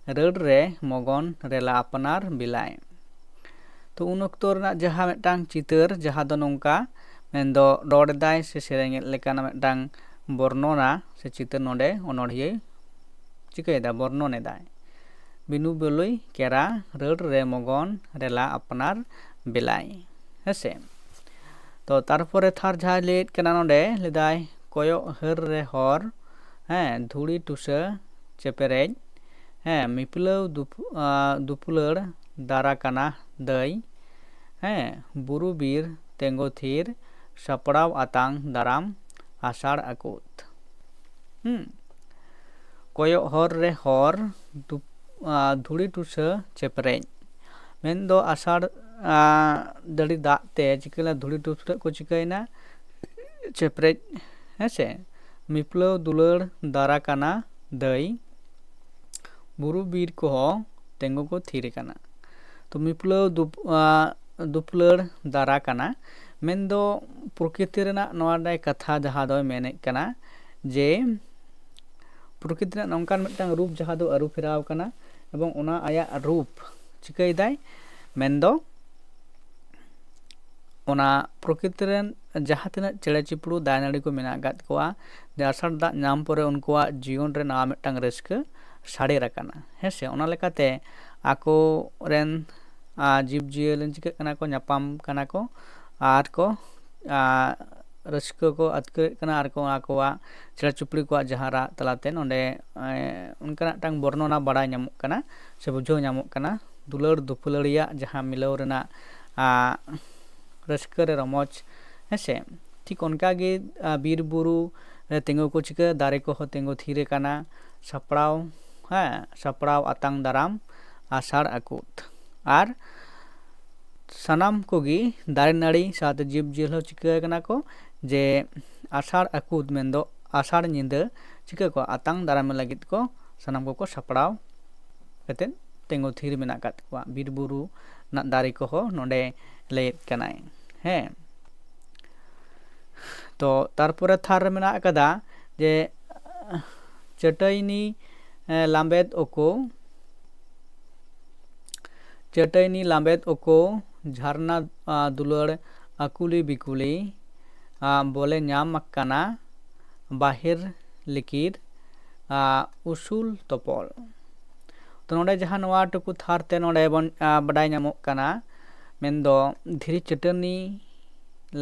ᱨᱟᱹᱲ ᱨᱮ ᱢᱚᱜᱚᱱ ᱨᱮᱞᱟ ᱟᱯᱱᱟᱨ ᱵᱤᱞᱟᱭ᱾ ᱛᱚ ᱩᱱ ᱚᱠᱛᱚ ᱨᱮᱱᱟᱜ ᱡᱟᱦᱟᱸ ᱢᱤᱫᱴᱟᱝ ᱪᱤᱛᱟᱹᱨ, ᱡᱟᱦᱟᱸ ᱫᱚ ᱱᱚᱝᱠᱟ, ᱢᱮᱱᱫᱚ ᱨᱚᱲ ᱮᱫᱟᱭ ᱥᱮ ᱥᱮᱨᱮᱧᱮᱫ ᱞᱮᱠᱟᱱᱟᱜ ᱢᱤᱫᱴᱟᱝ ᱵᱚᱨᱱᱚᱱᱟ ᱥᱮ ᱪᱤᱛᱟᱹᱨ ᱱᱚᱰᱮ ᱚᱱᱚᱲᱦᱤᱭᱟᱹᱭ ᱪᱤᱠᱟᱹᱭᱮᱫᱟ, ᱵᱚᱨᱱᱚᱱ ᱮᱫᱟᱭ᱾ ᱵᱤᱱᱩ ᱵᱚᱞᱤ ᱠᱮᱨᱟ, ᱨᱟᱹᱲ ᱨᱮ ᱢᱚᱜᱚᱱ ᱨᱮᱞᱟ ᱟᱯᱱᱟᱨ ᱵᱤᱞᱟᱭ, ᱦᱮᱸᱥᱮ᱾ ᱛᱚ ᱛᱟᱨᱯᱚᱨᱮ ᱛᱷᱟᱨ ᱡᱟᱦᱟᱸᱭ ᱞᱟᱹᱭᱮᱫ ᱠᱟᱱᱟ ᱱᱚᱰᱮ, ᱞᱟᱹᱭᱫᱟᱭ ᱠᱚᱭᱚᱜ ᱦᱟᱹᱨ ᱨᱮ ᱦᱚᱨ, ᱦᱮᱸ, ᱫᱷᱩᱲᱤ ᱴᱩᱥᱟᱹ ᱪᱮᱯᱮᱨᱮᱡ, ᱦᱮᱸ, ᱢᱤᱯᱞᱟᱹᱣ ᱫᱩᱯ-, ᱟᱸ, ᱫᱩᱯᱩᱞᱟᱹᱲ ᱫᱟᱨᱟ ᱠᱟᱱᱟ ᱫᱟᱹᱭ, ᱦᱮᱸ, ᱵᱩᱨᱩ ᱵᱤᱨ ᱛᱮᱸᱜᱚ ᱛᱷᱤᱨ, ᱥᱟᱯᱲᱟᱣ ᱟᱛᱟᱝ ᱫᱟᱨᱟᱢ ᱟᱥᱟᱲ ᱟᱹᱠᱩᱛ᱾ ᱦᱩᱸ᱾ ᱠᱚᱭᱚᱜ ᱦᱚᱨ ᱨᱮ ᱦᱚᱨ, ᱫᱷᱩᱲᱤ ᱴᱩᱥᱟᱹ ᱪᱮᱯᱨᱮᱡ᱾ ᱢᱮᱱᱫᱚ ᱟᱥᱟᱲ ᱡᱟᱹᱲᱤ ᱫᱟᱜ ᱛᱮ ᱪᱤᱠᱟᱹᱭᱮᱱᱟ? ᱫᱷᱩᱲᱤ ᱴᱩᱥᱟᱹ ᱠᱚ ᱪᱤᱠᱟᱹᱭᱮᱱᱟ? ᱪᱮᱯᱨᱮᱡ᱾ ᱦᱮᱸ ᱥᱮ? ᱢᱤᱯᱞᱟᱹᱣ ᱫᱩᱞᱟᱹᱲ ᱫᱟᱨᱟ ᱠᱟᱱᱟ ᱫᱟᱹᱭ, ᱵᱩᱨᱩ ᱵᱤᱨ ᱠᱚᱦᱚᱸ ᱛᱮᱸᱜᱚ ᱠᱚ ᱛᱷᱤᱨ ᱟᱠᱟᱱᱟ᱾ ᱛᱚ ᱢᱤᱯᱞᱟᱹᱣ ᱫᱩᱯ-, ᱟᱸ, ᱫᱩᱯᱞᱟᱹᱲ ᱫᱟᱨᱟ ᱠᱟᱱᱟ, ᱢᱮᱱᱫᱚ ᱯᱨᱚᱠᱨᱤᱛᱤ ᱨᱮᱱᱟᱜ ᱱᱚᱣᱟ ᱨᱮᱱᱟᱜ ᱠᱟᱛᱷᱟ ᱡᱟᱦᱟᱸ ᱫᱚᱭ ᱢᱮᱱᱮᱫ ᱠᱟᱱᱟ ᱡᱮ ᱯᱨᱚᱠᱨᱤᱛᱤ ᱨᱮᱱᱟᱜ ᱱᱚᱝᱠᱟᱱ ᱢᱤᱫᱴᱟᱝ ᱨᱩᱯ ᱡᱟᱦᱟᱸ ᱫᱚ ᱟᱹᱨᱩ ᱯᱷᱮᱨᱟᱣ ᱟᱠᱟᱱᱟ, ᱮᱵᱚᱝ ᱚᱱᱟ ᱟᱭᱟᱜ ᱨᱩᱯ ᱪᱤᱠᱟᱹᱭᱮᱫᱟᱭ? ᱢᱮᱱᱫᱚ ᱚᱱᱟ ᱯᱨᱚᱠᱨᱤᱛᱤ ᱨᱮᱱ ᱡᱟᱦᱟᱸ ᱛᱤᱱᱟᱹᱜ ᱪᱮᱬᱮ ᱪᱤᱯᱨᱩ ᱫᱟᱨᱮ ᱱᱟᱹᱲᱤ ᱠᱚ ᱢᱮᱱᱟᱜ ᱟᱠᱟᱫ ᱠᱚᱣᱟ, ᱡᱮ ᱟᱥᱟᱲ ᱫᱟᱜ ᱧᱟᱢ ᱯᱚᱨᱮ ᱩᱱᱠᱩᱣᱟᱜ ᱡᱤᱭᱚᱱ ᱨᱮ ᱱᱟᱣᱟ ᱢᱤᱫᱴᱟᱝ ᱨᱟᱹᱥᱠᱟᱹ ᱥᱟᱰᱮᱨ ᱟᱠᱟᱱᱟ᱾ ᱦᱮᱸ ᱥᱮ? ᱚᱱᱟ ᱞᱮᱠᱟᱛᱮ ᱟᱠᱚ ᱨᱮᱱ, ᱟᱨ ᱡᱤᱵᱽ ᱡᱤᱭᱟᱹᱞᱤ ᱪᱤᱠᱟᱹᱜ ᱠᱟᱱᱟ ᱠᱚ, ᱧᱟᱯᱟᱢ ᱠᱟᱱᱟ ᱠᱚ ᱟᱨ ᱠᱚ, ᱟᱨ ᱨᱟᱹᱥᱠᱟᱹ ᱠᱚ ᱟᱹᱛᱠᱟᱹᱨᱮᱫ ᱠᱟᱱᱟ ᱟᱨ ᱠᱚ ᱟᱠᱚᱣᱟᱜ ᱪᱮᱬᱮ ᱪᱩᱯᱲᱤ ᱠᱚᱣᱟᱜ ᱡᱟᱦᱟᱸ ᱨᱟᱜ ᱛᱟᱞᱟᱛᱮ ᱱᱚᱰᱮ, ᱮ, ᱚᱱᱠᱟᱱᱟᱜ ᱢᱤᱫᱴᱟᱝ ᱵᱚᱨᱱᱚᱱᱟ ᱵᱟᱲᱟᱭ ᱧᱟᱢᱚᱜ ᱠᱟᱱᱟ ᱥᱮ ᱵᱩᱡᱷᱟᱹᱣ ᱧᱟᱢᱚᱜ ᱠᱟᱱᱟ, ᱫᱩᱞᱟᱹᱲ ᱫᱩᱯᱞᱟᱹᱲᱤᱭᱟᱜ ᱡᱟᱦᱟᱸ ᱢᱤᱞᱟᱹᱣ ᱨᱮᱱᱟᱜ, ᱟ, ᱨᱟᱹᱥᱠᱟᱹ ᱨᱮ ᱨᱚᱢᱚᱡᱽ, ᱦᱮᱸ ᱥᱮ? ᱴᱷᱤᱠ ᱚᱱᱠᱟᱜᱮ, ᱟ, ᱵᱤᱨ ᱵᱩᱨᱩ ᱨᱮ ᱛᱤᱸᱜᱩ ᱠᱚ ᱪᱤᱠᱟᱹ, ᱫᱟᱨᱮ ᱠᱚᱦᱚᱸ ᱛᱤᱸᱜᱩ ᱛᱷᱤᱨ ᱟᱠᱟᱱᱟ, ᱥᱟᱯᱲᱟᱣ, ᱦᱮᱸ, ᱥᱟᱯᱲᱟᱣ ᱟᱛᱟᱝ ᱫᱟᱨᱟᱢ ᱟᱥᱟᱲ ᱟᱹᱠᱩᱛ᱾ ᱟᱨ ᱥᱟᱱᱟᱢ ᱠᱚᱜᱮ ᱫᱟᱨᱮ ᱱᱟᱹᱲᱤ ᱥᱟᱶᱛᱮ ᱡᱤᱵᱽ ᱡᱤᱭᱟᱹᱞᱤ ᱦᱚᱸ ᱪᱤᱠᱟᱹ ᱠᱟᱱᱟ ᱠᱚ ᱡᱮ ᱟᱥᱟᱲ ᱟᱹᱠᱩᱛ ᱢᱮᱱᱫᱚ ᱟᱥᱟᱲ ᱧᱤᱫᱟᱹ ᱪᱤᱠᱟᱹ ᱠᱚ ᱟᱛᱟᱝ ᱫᱟᱨᱟᱢ ᱞᱟᱹᱜᱤᱫ ᱠᱚ ᱥᱟᱱᱟᱢ ᱠᱚᱠᱚ ᱥᱟᱯᱲᱟᱣ ᱠᱟᱛᱮᱫ ᱛᱤᱸᱜᱩ ᱛᱷᱤᱨ ᱢᱮᱱᱟᱜ ᱟᱠᱟᱫ ᱠᱚᱣᱟ᱾ ᱵᱤᱨ ᱵᱩᱨᱩ ᱨᱮᱱᱟᱜ ᱫᱟᱨᱮ ᱠᱚᱦᱚᱸ ᱱᱚᱰᱮ ᱞᱟᱹᱭᱮᱫ ᱠᱟᱱᱟᱭ᱾ ᱦᱮᱸ, ᱛᱚ ᱛᱟᱨᱯᱚᱨᱮ ᱛᱷᱟᱨ ᱨᱮ ᱢᱮᱱᱟᱜ ᱟᱠᱟᱫᱟ ᱡᱮ ᱪᱟᱹᱴᱟᱹᱭᱱᱤ, ᱮ, ᱞᱟᱸᱵᱮᱫ ᱳᱠᱳ, ᱪᱟᱹᱴᱟᱹᱭᱱᱤ ᱞᱟᱸᱵᱮᱫ ᱳᱠᱳ, ᱡᱷᱟᱨᱱᱟ, ᱟ, ᱫᱩᱞᱟᱹᱲ, ᱟᱹᱠᱩᱞᱤ ᱵᱤᱠᱩᱞᱤ, ᱟ, ᱵᱚᱞᱮ ᱧᱟᱢ ᱟᱠᱟᱱᱟ ᱵᱟᱦᱮᱨ ᱞᱤᱠᱤᱨ, ᱟ, ᱩᱥᱩᱞ ᱛᱚᱯᱚᱞ᱾ ᱛᱚ ᱱᱚᱰᱮ ᱡᱟᱦᱟᱸ ᱱᱚᱣᱟ ᱴᱩᱠᱩ ᱛᱷᱟᱨ ᱛᱮ ᱱᱚᱰᱮ ᱵᱚᱱ, ᱟ, ᱵᱟᱰᱟᱭ ᱧᱟᱢᱚᱜ ᱠᱟᱱᱟ, ᱢᱮᱱᱫᱚ ᱫᱷᱤᱨᱤ ᱪᱟᱹᱴᱟᱹᱱᱤ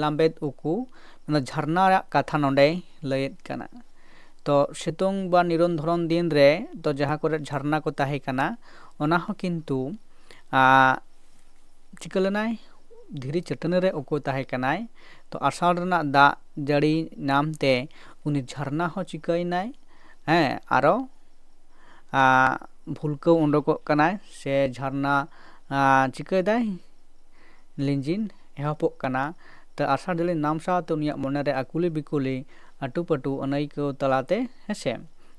ᱞᱟᱸᱵᱮᱫ ᱩᱠᱩ, ᱢᱮᱱᱫᱚ ᱡᱷᱟᱨᱱᱟ ᱨᱮᱭᱟᱜ ᱠᱟᱛᱷᱟ ᱱᱚᱰᱮᱭ ᱞᱟᱹᱭᱮᱫ ᱠᱟᱱᱟ᱾ ᱛᱚ ᱥᱤᱛᱩᱝ ᱵᱟ ᱱᱤᱨᱚᱱ ᱫᱷᱚᱨᱚᱱ ᱫᱤᱱ ᱨᱮ ᱛᱚ ᱡᱟᱦᱟᱸ ᱠᱚᱨᱮ ᱡᱷᱟᱨᱱᱟ ᱠᱚ ᱛᱟᱦᱮᱸ ᱠᱟᱱᱟ, ᱚᱱᱟ ᱦᱚᱸ ᱠᱤᱱᱛᱩ, ᱟ, ᱪᱤᱠᱟᱹ ᱞᱮᱱᱟᱭ? ᱫᱷᱤᱨᱤ ᱪᱟᱹᱴᱟᱹᱱᱤ ᱨᱮ ᱩᱠᱩ ᱛᱟᱦᱮᱸ ᱠᱟᱱᱟᱭ᱾ ᱛᱚ ᱟᱥᱟᱲ ᱨᱮᱱᱟᱜ ᱫᱟᱜ ᱡᱟᱹᱲᱤ ᱧᱟᱢ ᱛᱮ ᱩᱱᱤ ᱡᱷᱟᱨᱱᱟ ᱦᱚᱸ ᱪᱤᱠᱟᱹᱭᱮᱱᱟᱭ? ᱦᱮᱸ, ᱟᱨᱚ ᱟᱨ ᱵᱷᱩᱞᱠᱟᱹᱣ ᱩᱰᱩᱠᱚᱜ ᱠᱟᱱᱟᱭ ᱥᱮ ᱡᱷᱟᱨᱱᱟ ᱟᱨ ᱪᱤᱠᱟᱹᱭᱮᱫᱟᱭ, ᱞᱤᱸᱡᱤᱱ ᱮᱦᱚᱵᱚᱜ ᱠᱟᱱᱟ᱾ ᱛᱚ ᱟᱥᱟᱲ ᱡᱟᱹᱲᱤ ᱧᱟᱢ ᱥᱟᱶᱛᱮ ᱩᱱᱤᱭᱟᱜ ᱢᱚᱱᱮᱨᱮ ᱟᱹᱠᱩᱞᱤ ᱵᱤᱠᱩᱞᱤ, ᱟᱹᱴᱩᱯᱟᱹᱴᱩ ᱟᱹᱱᱟᱹᱭᱠᱟᱹᱣ ᱛᱟᱞᱟᱛᱮ, ᱦᱮᱸᱥᱮ,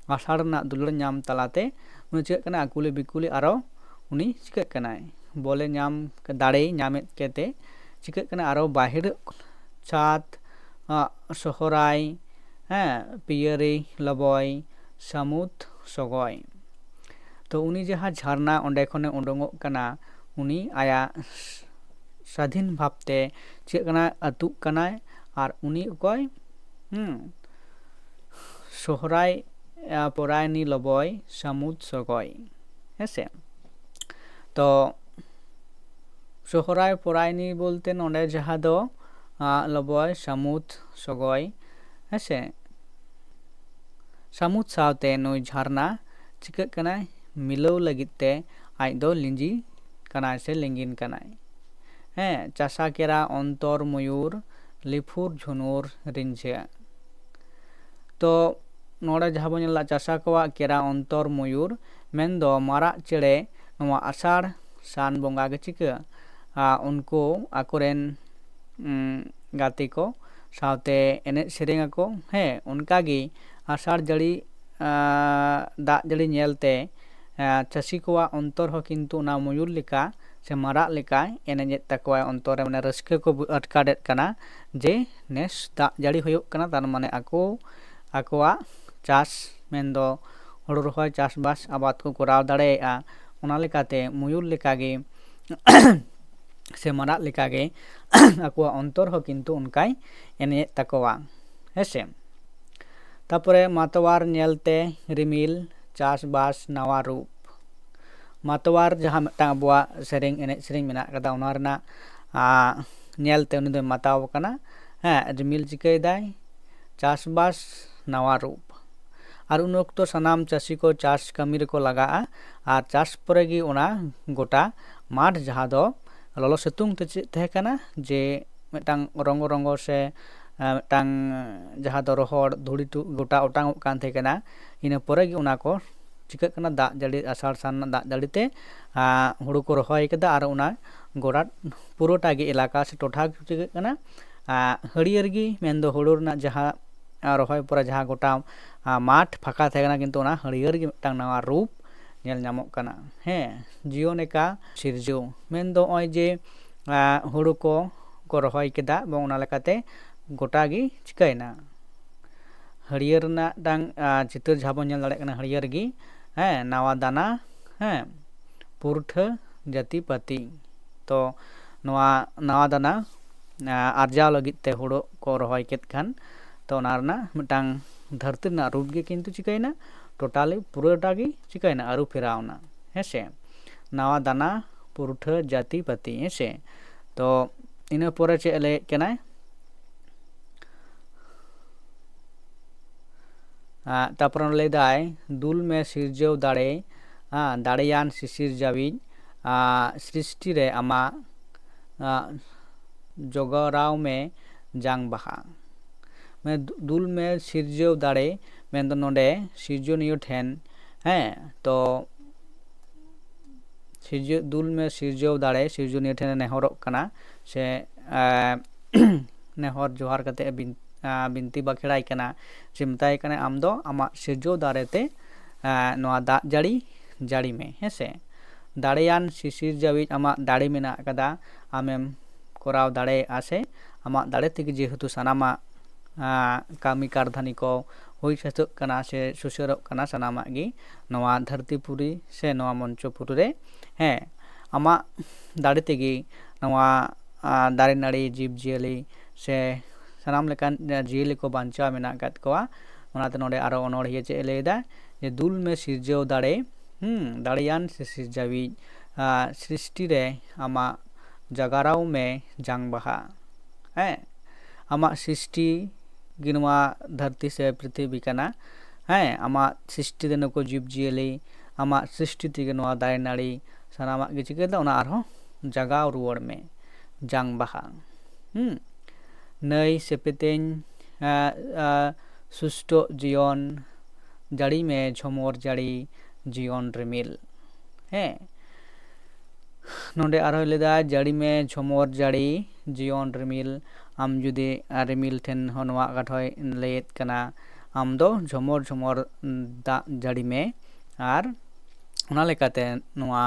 ᱟᱥᱟᱲ ᱨᱮᱱᱟᱜ ᱫᱩᱞᱟᱹᱲ ᱧᱟᱢ ᱛᱟᱞᱟᱛᱮ ᱩᱱᱤ ᱪᱤᱠᱟᱹᱜ ᱠᱟᱱᱟ, ᱟᱹᱠᱩᱞᱤ ᱵᱤᱠᱩᱞᱤ ᱟᱨᱚ ᱩᱱᱤ ᱪᱤᱠᱟᱹᱜ ᱠᱟᱱᱟᱭ, ᱵᱚᱞᱮ ᱧᱟᱢ, ᱫᱟᱲᱮᱭ ᱧᱟᱢᱮᱫ ᱠᱮᱛᱮ ᱪᱤᱠᱟᱹᱜ ᱠᱟᱱᱟ, ᱟᱨᱚ ᱵᱟᱦᱤᱨ ᱪᱟᱸᱫ, ᱟᱜ, ᱥᱚᱦᱨᱟᱭ, ᱦᱮᱸ, ᱯᱤᱭᱟᱹᱨᱤ, ᱞᱚᱵᱚᱭ, ᱥᱟᱹᱢᱩᱫ, ᱥᱚᱜᱚᱭ᱾ ᱛᱚ ᱩᱱᱤ ᱡᱟᱦᱟᱸ ᱡᱷᱟᱨᱱᱟ ᱚᱸᱰᱮ ᱠᱷᱚᱱᱮ ᱩᱰᱩᱝᱚᱜ ᱠᱟᱱᱟ, ᱩᱱᱤ ᱟᱭᱟᱜ ᱥᱟᱫᱷᱤᱱ ᱵᱷᱟᱵᱽᱛᱮ ᱪᱤᱠᱟᱹᱜ ᱠᱟᱱᱟ, ᱟᱹᱛᱩᱜ ᱠᱟᱱᱟᱭ᱾ ᱟᱨ ᱩᱱᱤ ᱚᱠᱚᱭ? ᱦᱩᱸ, ᱥᱚᱦᱨᱟᱭ, ᱟ, ᱯᱚᱨᱟᱭᱱᱤ, ᱞᱚᱵᱚᱭ, ᱥᱟᱹᱢᱩᱫ, ᱥᱚᱜᱚᱭ, ᱦᱮᱸᱥᱮ᱾ ᱛᱚ ᱥᱚᱦᱨᱟᱭ ᱯᱚᱨᱟᱭᱱᱤ ᱵᱚᱞᱛᱮ ᱱᱚᱰᱮ ᱡᱟᱦᱟᱸ ᱫᱚ, ᱟ, ᱞᱚᱵᱚᱭ, ᱥᱟᱹᱢᱩᱫ, ᱥᱚᱜᱚᱭ, ᱦᱮᱸᱥᱮ, ᱥᱟᱹᱢᱩᱫ ᱥᱟᱶᱛᱮ ᱱᱩᱭ ᱡᱷᱟᱨᱱᱟ ᱪᱤᱠᱟᱹᱜ ᱠᱟᱱᱟᱭ, ᱢᱤᱞᱟᱹᱣ ᱞᱟᱹᱜᱤᱫ ᱛᱮ ᱟᱡ ᱫᱚ ᱞᱤᱸᱡᱤ ᱠᱟᱱᱟᱭ ᱥᱮ ᱞᱤᱸᱜᱤᱱ ᱠᱟᱱᱟᱭ᱾ ᱦᱮᱸ, ᱪᱟᱥᱟ ᱠᱮᱨᱟ ᱚᱱᱛᱚᱨ ᱢᱚᱭᱩᱨ, ᱞᱤᱯᱷᱩᱨ ᱡᱷᱩᱱᱩᱨ ᱨᱤᱸᱡᱷᱟᱹ᱾ ᱛᱚ ᱱᱚᱰᱮ ᱡᱟᱦᱟᱸ ᱵᱚᱱ ᱧᱮᱞ ᱮᱫᱟ, ᱪᱟᱥᱟ ᱠᱚᱣᱟᱜ ᱠᱮᱨᱟ ᱚᱱᱛᱚᱨ ᱢᱚᱭᱩᱨ, ᱢᱮᱱᱫᱚ ᱢᱟᱨᱟᱜ ᱪᱮᱬᱮ ᱱᱚᱣᱟ ᱟᱥᱟᱲ ᱥᱟᱱ ᱵᱚᱸᱜᱟ ᱜᱮ ᱪᱤᱠᱟᱹ, ᱟ, ᱩᱱᱠᱩ ᱟᱠᱚᱨᱮᱱ, ᱩᱸ, ᱜᱟᱛᱮ ᱠᱚ ᱥᱟᱶᱛᱮ ᱮᱱᱮᱡ ᱥᱮᱨᱮᱧ ᱟᱠᱚ᱾ ᱦᱮᱸ, ᱚᱱᱠᱟᱜᱮ ᱟᱥᱟᱲ ᱡᱟᱹᱲᱤ, ᱟ, ᱫᱟᱜ ᱡᱟᱹᱲᱤ ᱧᱮᱞᱛᱮ, ᱟ, ᱪᱟᱹᱥᱤ ᱠᱚᱣᱟᱜ ᱚᱱᱛᱚᱨ ᱦᱚᱸ ᱠᱤᱱᱛᱩ ᱚᱱᱟ ᱢᱚᱭᱩᱨ ᱞᱮᱠᱟ ᱥᱮ ᱢᱟᱨᱟᱜ ᱞᱮᱠᱟᱭ ᱮᱱᱮᱡᱮᱫ ᱛᱟᱠᱚᱣᱟ, ᱚᱱᱛᱚᱨ ᱨᱮ ᱢᱟᱱᱮ ᱨᱟᱹᱥᱠᱟᱹ ᱠᱚ ᱵᱩ-, ᱟᱴᱠᱟᱨᱮᱫ ᱠᱟᱱᱟ ᱡᱮ ᱱᱮᱥ ᱫᱟᱜ ᱡᱟᱹᱲᱤ ᱦᱩᱭᱩᱜ ᱠᱟᱱᱟ, ᱛᱟᱨ ᱢᱟᱱᱮ ᱟᱠᱚ ᱟᱠᱚᱣᱟᱜ ᱪᱟᱥ, ᱢᱮᱱᱫᱚ ᱦᱩᱲᱩ ᱨᱚᱦᱚᱭ, ᱪᱟᱥᱵᱟᱥ, ᱟᱵᱟᱫ ᱠᱚ ᱠᱚᱨᱟᱣ ᱫᱟᱲᱮᱭᱟᱜᱼᱟ᱾ ᱚᱱᱟ ᱞᱮᱠᱟᱛᱮ ᱢᱚᱭᱩᱨ ᱞᱮᱠᱟᱜᱮ ᱥᱮ ᱢᱟᱨᱟᱜ ᱞᱮᱠᱟᱜᱮ ᱟᱠᱚᱣᱟᱜ ᱚᱱᱛᱚᱨ ᱦᱚᱸ ᱠᱤᱱᱛᱩ ᱚᱱᱠᱟᱭ ᱮᱱᱮᱡᱮᱫ ᱛᱟᱠᱚᱣᱟ, ᱦᱮᱸᱥᱮ᱾ ᱛᱟᱯᱚᱨᱮ ᱢᱟᱛᱣᱟᱨ ᱧᱮᱞᱛᱮ ᱨᱤᱢᱤᱞ, ᱪᱟᱥᱵᱟᱥ ᱱᱟᱣᱟ ᱨᱩᱯ᱾ ᱢᱟᱛᱣᱟᱨ ᱡᱟᱦᱟᱸ ᱢᱤᱫᱴᱟᱝ ᱟᱵᱚᱣᱟᱜ ᱥᱮᱨᱮᱧ, ᱮᱱᱮᱡ ᱥᱮᱨᱮᱧ ᱢᱮᱱᱟᱜ ᱠᱟᱫᱟ, ᱚᱱᱟ ᱨᱮᱱᱟᱜ, ᱟ, ᱧᱮᱞᱛᱮ ᱩᱱᱤ ᱫᱚᱭ ᱢᱟᱛᱟᱣ ᱠᱟᱱᱟ᱾ ᱦᱮᱸ, ᱨᱤᱢᱤᱞ ᱪᱤᱠᱟᱹᱭᱮᱫᱟᱭ? ᱪᱟᱥᱵᱟᱥ ᱱᱟᱣᱟ ᱨᱩᱯ᱾ ᱟᱨ ᱩᱱ ᱚᱠᱛᱚ ᱥᱟᱱᱟᱢ ᱪᱟᱹᱥᱤ ᱠᱚ ᱪᱟᱥ ᱠᱟᱹᱢᱤ ᱨᱮᱠᱚ ᱞᱟᱜᱟᱜᱼᱟ᱾ ᱟᱨ ᱪᱟᱥ ᱯᱚᱨᱮ ᱜᱮ ᱚᱱᱟ ᱜᱚᱴᱟ ᱢᱟᱴᱷ, ᱡᱟᱦᱟᱸ ᱫᱚ ᱞᱚᱞᱚ ᱥᱤᱛᱩᱝ ᱛᱮ ᱪᱮᱫ ᱛᱟᱦᱮᱸ ᱠᱟᱱᱟ, ᱡᱮ ᱢᱤᱫᱴᱟᱝ ᱨᱚᱸᱜᱚ ᱨᱚᱸᱜᱚ ᱥᱮ, ᱮ, ᱢᱤᱫᱴᱟᱝ ᱡᱟᱦᱟᱸ ᱫᱚ ᱨᱚᱦᱚᱲ ᱫᱷᱩᱲᱤ ᱴᱩ-, ᱜᱚᱴᱟ ᱚᱴᱟᱝᱚᱜ ᱠᱟᱱ ᱛᱟᱦᱮᱸ ᱠᱟᱱᱟ, ᱤᱱᱟᱹ ᱯᱚᱨᱮ ᱜᱮ ᱚᱱᱟ ᱠᱚ ᱪᱤᱠᱟᱹᱜ ᱠᱟᱱᱟ, ᱫᱟᱜ ᱡᱟᱹᱲᱤ, ᱟᱥᱟᱲ ᱥᱟᱱ ᱨᱮᱱᱟᱜ ᱫᱟᱜ ᱡᱟᱹᱲᱤ ᱛᱮ ᱦᱩᱲᱩ ᱠᱚ ᱨᱚᱦᱚᱭ ᱠᱮᱫᱟ, ᱟᱨ ᱚᱱᱟ ᱜᱚᱰᱟ ᱯᱩᱨᱟᱹᱴᱟ ᱜᱮ ᱮᱞᱟᱠᱟ ᱥᱮ ᱴᱚᱴᱷᱟ ᱪᱤᱠᱟᱹᱜ ᱠᱟᱱᱟ, ᱦᱟᱹᱨᱭᱟᱹᱲ ᱜᱮ, ᱢᱮᱱᱫᱚ ᱦᱩᱲᱩ ᱨᱮᱱᱟᱜ ᱡᱟᱦᱟᱸ ᱨᱚᱦᱚᱭ ᱯᱚᱨᱮ ᱡᱟᱦᱟᱸ ᱜᱚᱴᱟ ᱢᱟᱴᱷ ᱯᱷᱟᱸᱠᱟ ᱛᱟᱦᱮᱸ ᱠᱟᱱᱟ, ᱠᱤᱱᱛᱩ ᱚᱱᱟ ᱦᱟᱹᱨᱭᱟᱹᱲ ᱜᱮ ᱢᱤᱫᱴᱟᱝ ᱱᱟᱣᱟ ᱨᱩᱯ ᱧᱮᱞ ᱧᱟᱢᱚᱜ ᱠᱟᱱᱟ᱾ ᱦᱮᱸ, ᱡᱤᱭᱚᱱ ᱮᱠᱟ ᱥᱤᱨᱡᱟᱹᱣ, ᱢᱮᱱᱫᱚ ᱱᱚᱜᱼᱚᱭ ᱡᱮ ᱦᱩᱲᱩ ᱠᱚ ᱠᱚ ᱨᱚᱦᱚᱭ ᱠᱮᱫᱟ ᱮᱵᱚᱝ ᱚᱱᱟ ᱞᱮᱠᱟᱛᱮ ᱜᱚᱴᱟ ᱜᱮ ᱪᱤᱠᱟᱹᱭᱮᱱᱟ, ᱦᱟᱹᱨᱭᱟᱹᱲ ᱨᱮᱱᱟᱜ ᱢᱤᱫᱴᱟᱝ ᱪᱤᱛᱟᱹᱨ ᱡᱟᱦᱟᱸ ᱵᱚᱱ ᱧᱮᱞ ᱫᱟᱲᱮᱭᱟᱜ ᱠᱟᱱᱟ, ᱦᱟᱹᱨᱭᱟᱹᱲ ᱜᱮ, ᱦᱮᱸ, ᱱᱟᱣᱟ ᱫᱟᱱᱟ, ᱦᱮᱸ, ᱯᱩᱨᱴᱷᱟᱹ ᱡᱟᱹᱛᱤ ᱯᱟᱹᱛᱤ᱾ ᱛᱚ ᱱᱚᱣᱟ ᱱᱟᱣᱟ ᱫᱟᱱᱟ ᱟᱨᱡᱟᱣ ᱞᱟᱹᱜᱤᱫ ᱛᱮ ᱦᱩᱲᱩ ᱠᱚ ᱨᱚᱦᱚᱭ ᱠᱮᱫ ᱠᱷᱟᱱ, ᱛᱚ ᱚᱱᱟ ᱨᱮᱱᱟᱜ ᱢᱤᱫᱴᱟᱝ ᱫᱷᱟᱹᱨᱛᱤ ᱨᱮᱱᱟᱜ ᱨᱩᱯ ᱜᱮ ᱠᱤᱱᱛᱩ ᱪᱤᱠᱟᱹᱭᱮᱱᱟ, ᱴᱳᱴᱟᱞᱤ ᱯᱩᱨᱟᱹᱴᱟ ᱜᱮ ᱪᱤᱠᱟᱹᱭᱮᱱᱟ, ᱟᱹᱨᱩ ᱯᱷᱮᱨᱟᱣ ᱮᱱᱟ᱾ ᱦᱮᱸ ᱥᱮ, ᱱᱟᱣᱟ ᱫᱟᱱᱟ ᱯᱩᱨᱴᱷᱟᱹ ᱡᱟᱹᱛᱤ ᱯᱟᱹᱛᱤ᱾ ᱦᱮᱸ ᱥᱮ, ᱛᱚ ᱤᱱᱟᱹ ᱯᱚᱨᱮ ᱪᱮᱫ ᱮ ᱞᱟᱹᱭᱮᱫ ᱠᱟᱱᱟᱭ? ᱛᱟᱨᱯᱚᱨᱮ ᱞᱟᱹᱭ ᱫᱟᱭ, ᱫᱩᱞ ᱢᱮ ᱥᱤᱨᱡᱟᱹᱣ ᱫᱟᱲᱮ, ᱫᱟᱲᱮᱭᱟᱱ ᱥᱤᱥᱤᱨ ᱡᱟᱹᱣᱤᱡ, ᱥᱨᱤᱥᱴᱤ ᱨᱮ ᱟᱢᱟᱜ ᱡᱚᱜᱟᱣ ᱢᱮ ᱡᱟᱝ ᱵᱟᱦᱟ᱾ ᱢᱟᱱᱮ ᱫᱩᱞ ᱢᱮ ᱥᱤᱨᱡᱟᱹᱣ ᱫᱟᱲᱮ, ᱢᱮᱱᱫᱚ ᱱᱚᱰᱮ ᱥᱤᱨᱡᱚᱱᱤᱭᱟᱹ ᱴᱷᱮᱱ, ᱦᱮᱸ, ᱛᱚ ᱥᱤᱨᱡᱟᱹ ᱫᱩᱞ ᱢᱮ ᱥᱤᱨᱡᱟᱹᱣ ᱫᱟᱲᱮ, ᱥᱤᱨᱡᱚᱱᱤᱭᱟᱹ ᱴᱷᱮᱱᱮ ᱱᱮᱦᱚᱨᱚᱜ ᱠᱟᱱᱟ, ᱥᱮ ᱱᱮᱦᱚᱨ ᱡᱚᱦᱟᱨ ᱠᱟᱛᱮ ᱵᱤᱱᱛᱤ ᱵᱟᱠᱷᱮᱲᱟᱭ ᱠᱟᱱᱟ, ᱥᱮ ᱢᱮᱛᱟᱭ ᱠᱟᱱᱟ, ᱟᱢ ᱫᱚ ᱟᱢᱟᱜ ᱥᱤᱨᱡᱟᱹᱣ ᱫᱟᱲᱮ ᱛᱮ ᱱᱚᱣᱟ ᱫᱟᱜ ᱡᱟᱹᱲᱤ ᱡᱟᱹᱲᱤ ᱢᱮ᱾ ᱦᱮᱸ ᱥᱮ, ᱫᱟᱲᱮᱭᱟᱱ ᱥᱤᱥᱤᱨ ᱡᱟᱹᱣᱤᱡ ᱟᱢᱟᱜ ᱫᱟᱲᱮ ᱢᱮᱱᱟᱜ ᱟᱠᱟᱫᱟ, ᱟᱢᱮᱢ ᱠᱚᱨᱟᱣ ᱫᱟᱲᱮᱭᱟᱜᱼᱟ, ᱥᱮ ᱟᱢᱟᱜ ᱫᱟᱲᱮ ᱛᱮᱜᱮ ᱡᱮᱦᱮᱛᱩ ᱥᱟᱱᱟᱢᱟᱜ ᱠᱟᱹᱢᱤ ᱠᱟᱨᱫᱷᱟᱹᱱᱤ ᱠᱚ ᱦᱩᱭ ᱥᱟᱹᱛᱚᱜ ᱠᱟᱱᱟ ᱥᱮ ᱥᱩᱥᱟᱹᱨᱚᱜ ᱠᱟᱱᱟ, ᱥᱟᱱᱟᱢᱟᱜ ᱜᱮ ᱱᱚᱣᱟ ᱫᱷᱟᱹᱨᱛᱤ ᱯᱩᱨᱤ ᱥᱮ ᱱᱚᱣᱟ ᱢᱚᱧᱪᱚ ᱯᱩᱨᱤ ᱨᱮ᱾ ᱦᱮᱸ, ᱟᱢᱟᱜ ᱫᱟᱲᱮ ᱛᱮᱜᱮ ᱱᱚᱣᱟ ᱫᱟᱨᱮ ᱱᱟᱹᱲᱤ, ᱡᱤᱵᱽ ᱡᱤᱭᱟᱹᱞᱤ ᱥᱮ ᱥᱟᱱᱟᱢ ᱞᱮᱠᱟᱱ ᱡᱤᱭᱟᱹᱞᱤ ᱠᱚ ᱵᱟᱧᱪᱟᱣ ᱢᱮᱱᱟᱜ ᱟᱠᱟᱫ ᱠᱚᱣᱟ᱾ ᱚᱱᱟᱛᱮ ᱱᱚᱰᱮ ᱟᱨᱚ ᱚᱱᱚᱬᱦᱤᱭᱟᱹ ᱪᱮᱫ ᱮ ᱞᱟᱹᱭᱫᱟ, ᱡᱮ ᱫᱩᱞ ᱢᱮ ᱥᱤᱨᱡᱟᱹᱣ ᱫᱟᱲᱮ, ᱦᱩᱸ, ᱫᱟᱲᱮᱭᱟᱱ ᱥᱤᱥᱤᱨ ᱡᱟᱹᱣᱤᱡ, ᱥᱨᱤᱥᱴᱤ ᱨᱮ ᱟᱢᱟᱜ ᱡᱟᱜᱟᱨᱟᱣ ᱢᱮ ᱡᱟᱝ ᱵᱟᱦᱟ᱾ ᱦᱮᱸ, ᱟᱢᱟᱜ ᱥᱨᱤᱥᱴᱤ ᱜᱮ ᱱᱚᱣᱟ ᱫᱷᱟᱹᱨᱛᱤ ᱥᱮ ᱯᱨᱤᱛᱷᱤᱵᱤ ᱠᱟᱱᱟ᱾ ᱦᱮᱸ, ᱟᱢᱟᱜ ᱥᱨᱤᱥᱴᱤ ᱛᱮ ᱱᱩᱠᱩ ᱡᱤᱵᱽ ᱡᱤᱭᱟᱹᱞᱤ, ᱟᱢᱟᱜ ᱥᱨᱤᱥᱴᱤ ᱛᱮᱜᱮ ᱱᱚᱣᱟ ᱫᱟᱨᱮ ᱱᱟᱹᱲᱤ ᱥᱟᱱᱟᱢᱟᱜ ᱜᱮ ᱪᱤᱠᱟᱹᱭᱮᱫᱟ, ᱚᱱᱟ ᱟᱨᱦᱚᱸ ᱡᱟᱜᱟᱣ ᱨᱩᱣᱟᱹᱲ ᱢᱮ ᱡᱟᱝ ᱵᱟᱦᱟ᱾ ᱦᱩᱸ, ᱱᱟᱹᱭ ᱥᱮᱯᱮᱛᱮᱧ ᱥᱩᱥᱴᱚᱜ ᱡᱤᱭᱚᱱ ᱡᱟᱹᱲᱤ ᱢᱮ ᱡᱷᱚᱢᱚᱨ ᱡᱟᱹᱲᱤ ᱡᱤᱭᱚᱱ ᱨᱤᱢᱤᱞ᱾ ᱦᱮᱸ, ᱱᱚᱰᱮ ᱟᱨᱦᱚᱸᱭ ᱞᱟᱹᱭᱫᱟ, ᱡᱟᱹᱲᱤ ᱢᱮ ᱡᱷᱚᱢᱚᱨ ᱡᱟᱹᱲᱤ ᱡᱤᱭᱚᱱ ᱨᱤᱢᱤᱞ᱾ ᱟᱢ ᱡᱩᱫᱤ ᱨᱤᱢᱤᱞ ᱴᱷᱮᱱ ᱦᱚᱸ ᱱᱚᱣᱟ ᱠᱟᱛᱷᱟᱭ ᱞᱟᱹᱭᱮᱫ ᱠᱟᱱᱟ, ᱟᱢ ᱫᱚ ᱡᱷᱚᱢᱚᱨ ᱡᱷᱚᱢᱚᱨ ᱫᱟᱜ ᱡᱟᱹᱲᱤ ᱢᱮ, ᱟᱨ ᱚᱱᱟ ᱞᱮᱠᱟᱛᱮ ᱱᱚᱣᱟ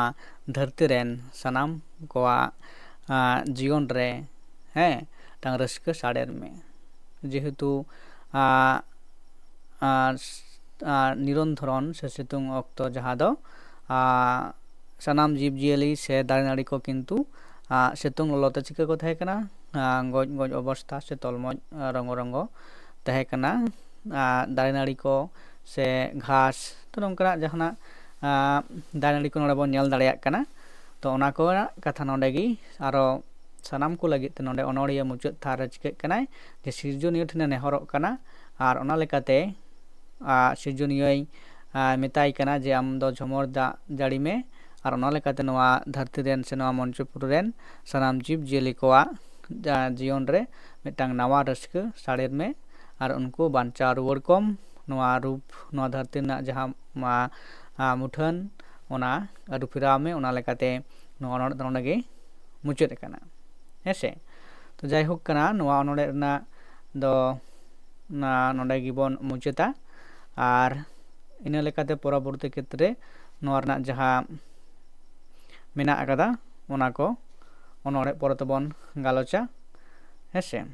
ᱫᱷᱟᱹᱨᱛᱤ ᱨᱮᱱ ᱥᱟᱱᱟᱢ ᱠᱚᱣᱟᱜ ᱡᱤᱭᱚᱱ ᱨᱮ, ᱦᱮᱸ, ᱢᱤᱫᱴᱟᱝ ᱨᱟᱹᱥᱠᱟᱹ ᱥᱟᱰᱮᱨ ᱢᱮ᱾ ᱡᱮᱦᱮᱛᱩ ᱱᱤᱨᱚᱱᱫᱷᱚᱨᱚᱱ ᱥᱮ ᱥᱤᱛᱩᱝ ᱚᱠᱛᱚ, ᱡᱟᱦᱟᱸ ᱫᱚ ᱥᱟᱱᱟᱢ ᱡᱤᱵᱽᱼᱡᱤᱭᱟᱹᱞᱤ ᱥᱮ ᱫᱟᱨᱮ ᱱᱟᱹᱲᱤ ᱠᱚ ᱠᱤᱱᱛᱩ ᱥᱤᱛᱩᱝ ᱞᱚᱞᱚ ᱛᱮ ᱪᱤᱠᱟᱹ ᱠᱚ ᱛᱟᱦᱮᱸ ᱠᱟᱱᱟ? ᱜᱚᱡ ᱜᱚᱡ ᱚᱵᱚᱥᱛᱷᱟ ᱥᱮ ᱛᱚᱞᱢᱚᱡ ᱨᱚᱸᱜᱚ ᱨᱚᱸᱜᱚ ᱛᱟᱦᱮᱸ ᱠᱟᱱᱟ᱾ ᱫᱟᱨᱮ ᱱᱟᱹᱲᱤ ᱠᱚ ᱥᱮ ᱜᱷᱟᱥ, ᱛᱚ ᱱᱚᱝᱠᱟᱱᱟᱜ ᱡᱟᱦᱟᱱᱟᱜ ᱫᱟᱨᱮ ᱱᱟᱹᱲᱤ ᱠᱚ ᱱᱚᱰᱮ ᱵᱚᱱ ᱧᱮᱞ ᱫᱟᱲᱮᱭᱟᱜ ᱠᱟᱱᱟ᱾ ᱛᱚ ᱚᱱᱟ ᱠᱚᱨᱮᱱᱟᱜ ᱠᱟᱛᱷᱟ ᱱᱚᱰᱮ ᱜᱮ ᱟᱨᱚ ᱥᱟᱱᱟᱢ ᱠᱚ ᱞᱟᱹᱜᱤᱫ ᱛᱮ ᱱᱚᱰᱮ ᱚᱱᱚᱲᱦᱤᱭᱟᱹ ᱢᱩᱪᱟᱹᱫ ᱛᱷᱟᱨ ᱨᱮ ᱪᱤᱠᱟᱹᱜ ᱠᱟᱱᱟᱭ ᱡᱮ ᱥᱤᱨᱡᱚᱱᱤᱭᱟᱹ ᱴᱷᱮᱱᱮ ᱱᱮᱦᱚᱨᱚᱜ ᱠᱟᱱᱟ, ᱟᱨ ᱚᱱᱟ ᱞᱮᱠᱟᱛᱮ ᱥᱤᱨᱡᱚᱱᱤᱭᱟᱹᱭ ᱢᱮᱛᱟᱭ ᱠᱟᱱᱟ ᱡᱮ ᱟᱢ ᱫᱚ ᱡᱷᱚᱢᱚᱨ ᱫᱟᱜ ᱡᱟᱹᱲᱤ ᱢᱮ, ᱟᱨ ᱚᱱᱟ ᱞᱮᱠᱟᱛᱮ ᱱᱚᱣᱟ ᱫᱷᱟᱹᱨᱛᱤ ᱨᱮᱱ ᱥᱮ ᱱᱚᱣᱟ ᱢᱚᱧᱪᱚᱯᱩᱨᱤ ᱨᱮᱱ ᱥᱟᱱᱟᱢ ᱡᱤᱵᱽ ᱡᱤᱭᱟᱹᱞᱤ ᱠᱚᱣᱟᱜ ᱡᱤᱭᱚᱱ ᱨᱮ ᱢᱤᱫᱴᱟᱝ ᱱᱟᱣᱟ ᱨᱟᱹᱥᱠᱟᱹ ᱥᱟᱲᱮᱨ ᱢᱮ, ᱟᱨ ᱩᱱᱠᱩ ᱵᱟᱧᱪᱟᱣ ᱨᱩᱣᱟᱹᱲ ᱠᱚᱢ᱾ ᱱᱚᱣᱟ ᱨᱩᱯ, ᱱᱚᱣᱟ ᱫᱷᱟᱹᱨᱛᱤ ᱨᱮᱱᱟᱜ ᱡᱟᱦᱟᱸ ᱢᱩᱴᱷᱟᱹᱱ, ᱚᱱᱟ ᱟᱹᱨᱩ ᱯᱷᱮᱨᱟᱣ ᱢᱮ᱾ ᱚᱱᱟ ᱞᱮᱠᱟᱛᱮ ᱱᱚᱣᱟ ᱚᱱᱚᱬᱦᱮ ᱫᱚ ᱱᱚᱰᱮ ᱜᱮ ᱢᱩᱪᱟᱹᱫ ᱟᱠᱟᱱᱟ᱾ ᱦᱮᱸ ᱥᱮ? ᱛᱚ ᱡᱟᱭᱦᱳᱠ ᱠᱟᱱᱟ, ᱱᱚᱣᱟ ᱚᱱᱚᱬᱦᱮ ᱨᱮᱱᱟᱜ ᱫᱚ ᱱᱚᱰᱮ ᱜᱮᱵᱚᱱ ᱢᱩᱪᱟᱹᱫᱟ᱾ ᱟᱨ ᱤᱱᱟᱹ ᱞᱮᱠᱟᱛᱮ ᱯᱚᱨᱚᱵᱚᱨᱛᱤ ᱠᱷᱮᱛᱨᱮ ᱱᱚᱣᱟ ᱨᱮᱱᱟᱜ ᱡᱟᱦᱟᱸ ᱢᱮᱱᱟᱜ ᱟᱠᱟᱫᱟ, ᱚᱱᱟ ᱠᱚ ᱚᱱᱚᱬᱦᱮ ᱯᱚᱨᱮ ᱛᱮᱵᱚᱱ ᱜᱟᱞᱚᱪᱟ᱾ ᱦᱮᱸ ᱥᱮ?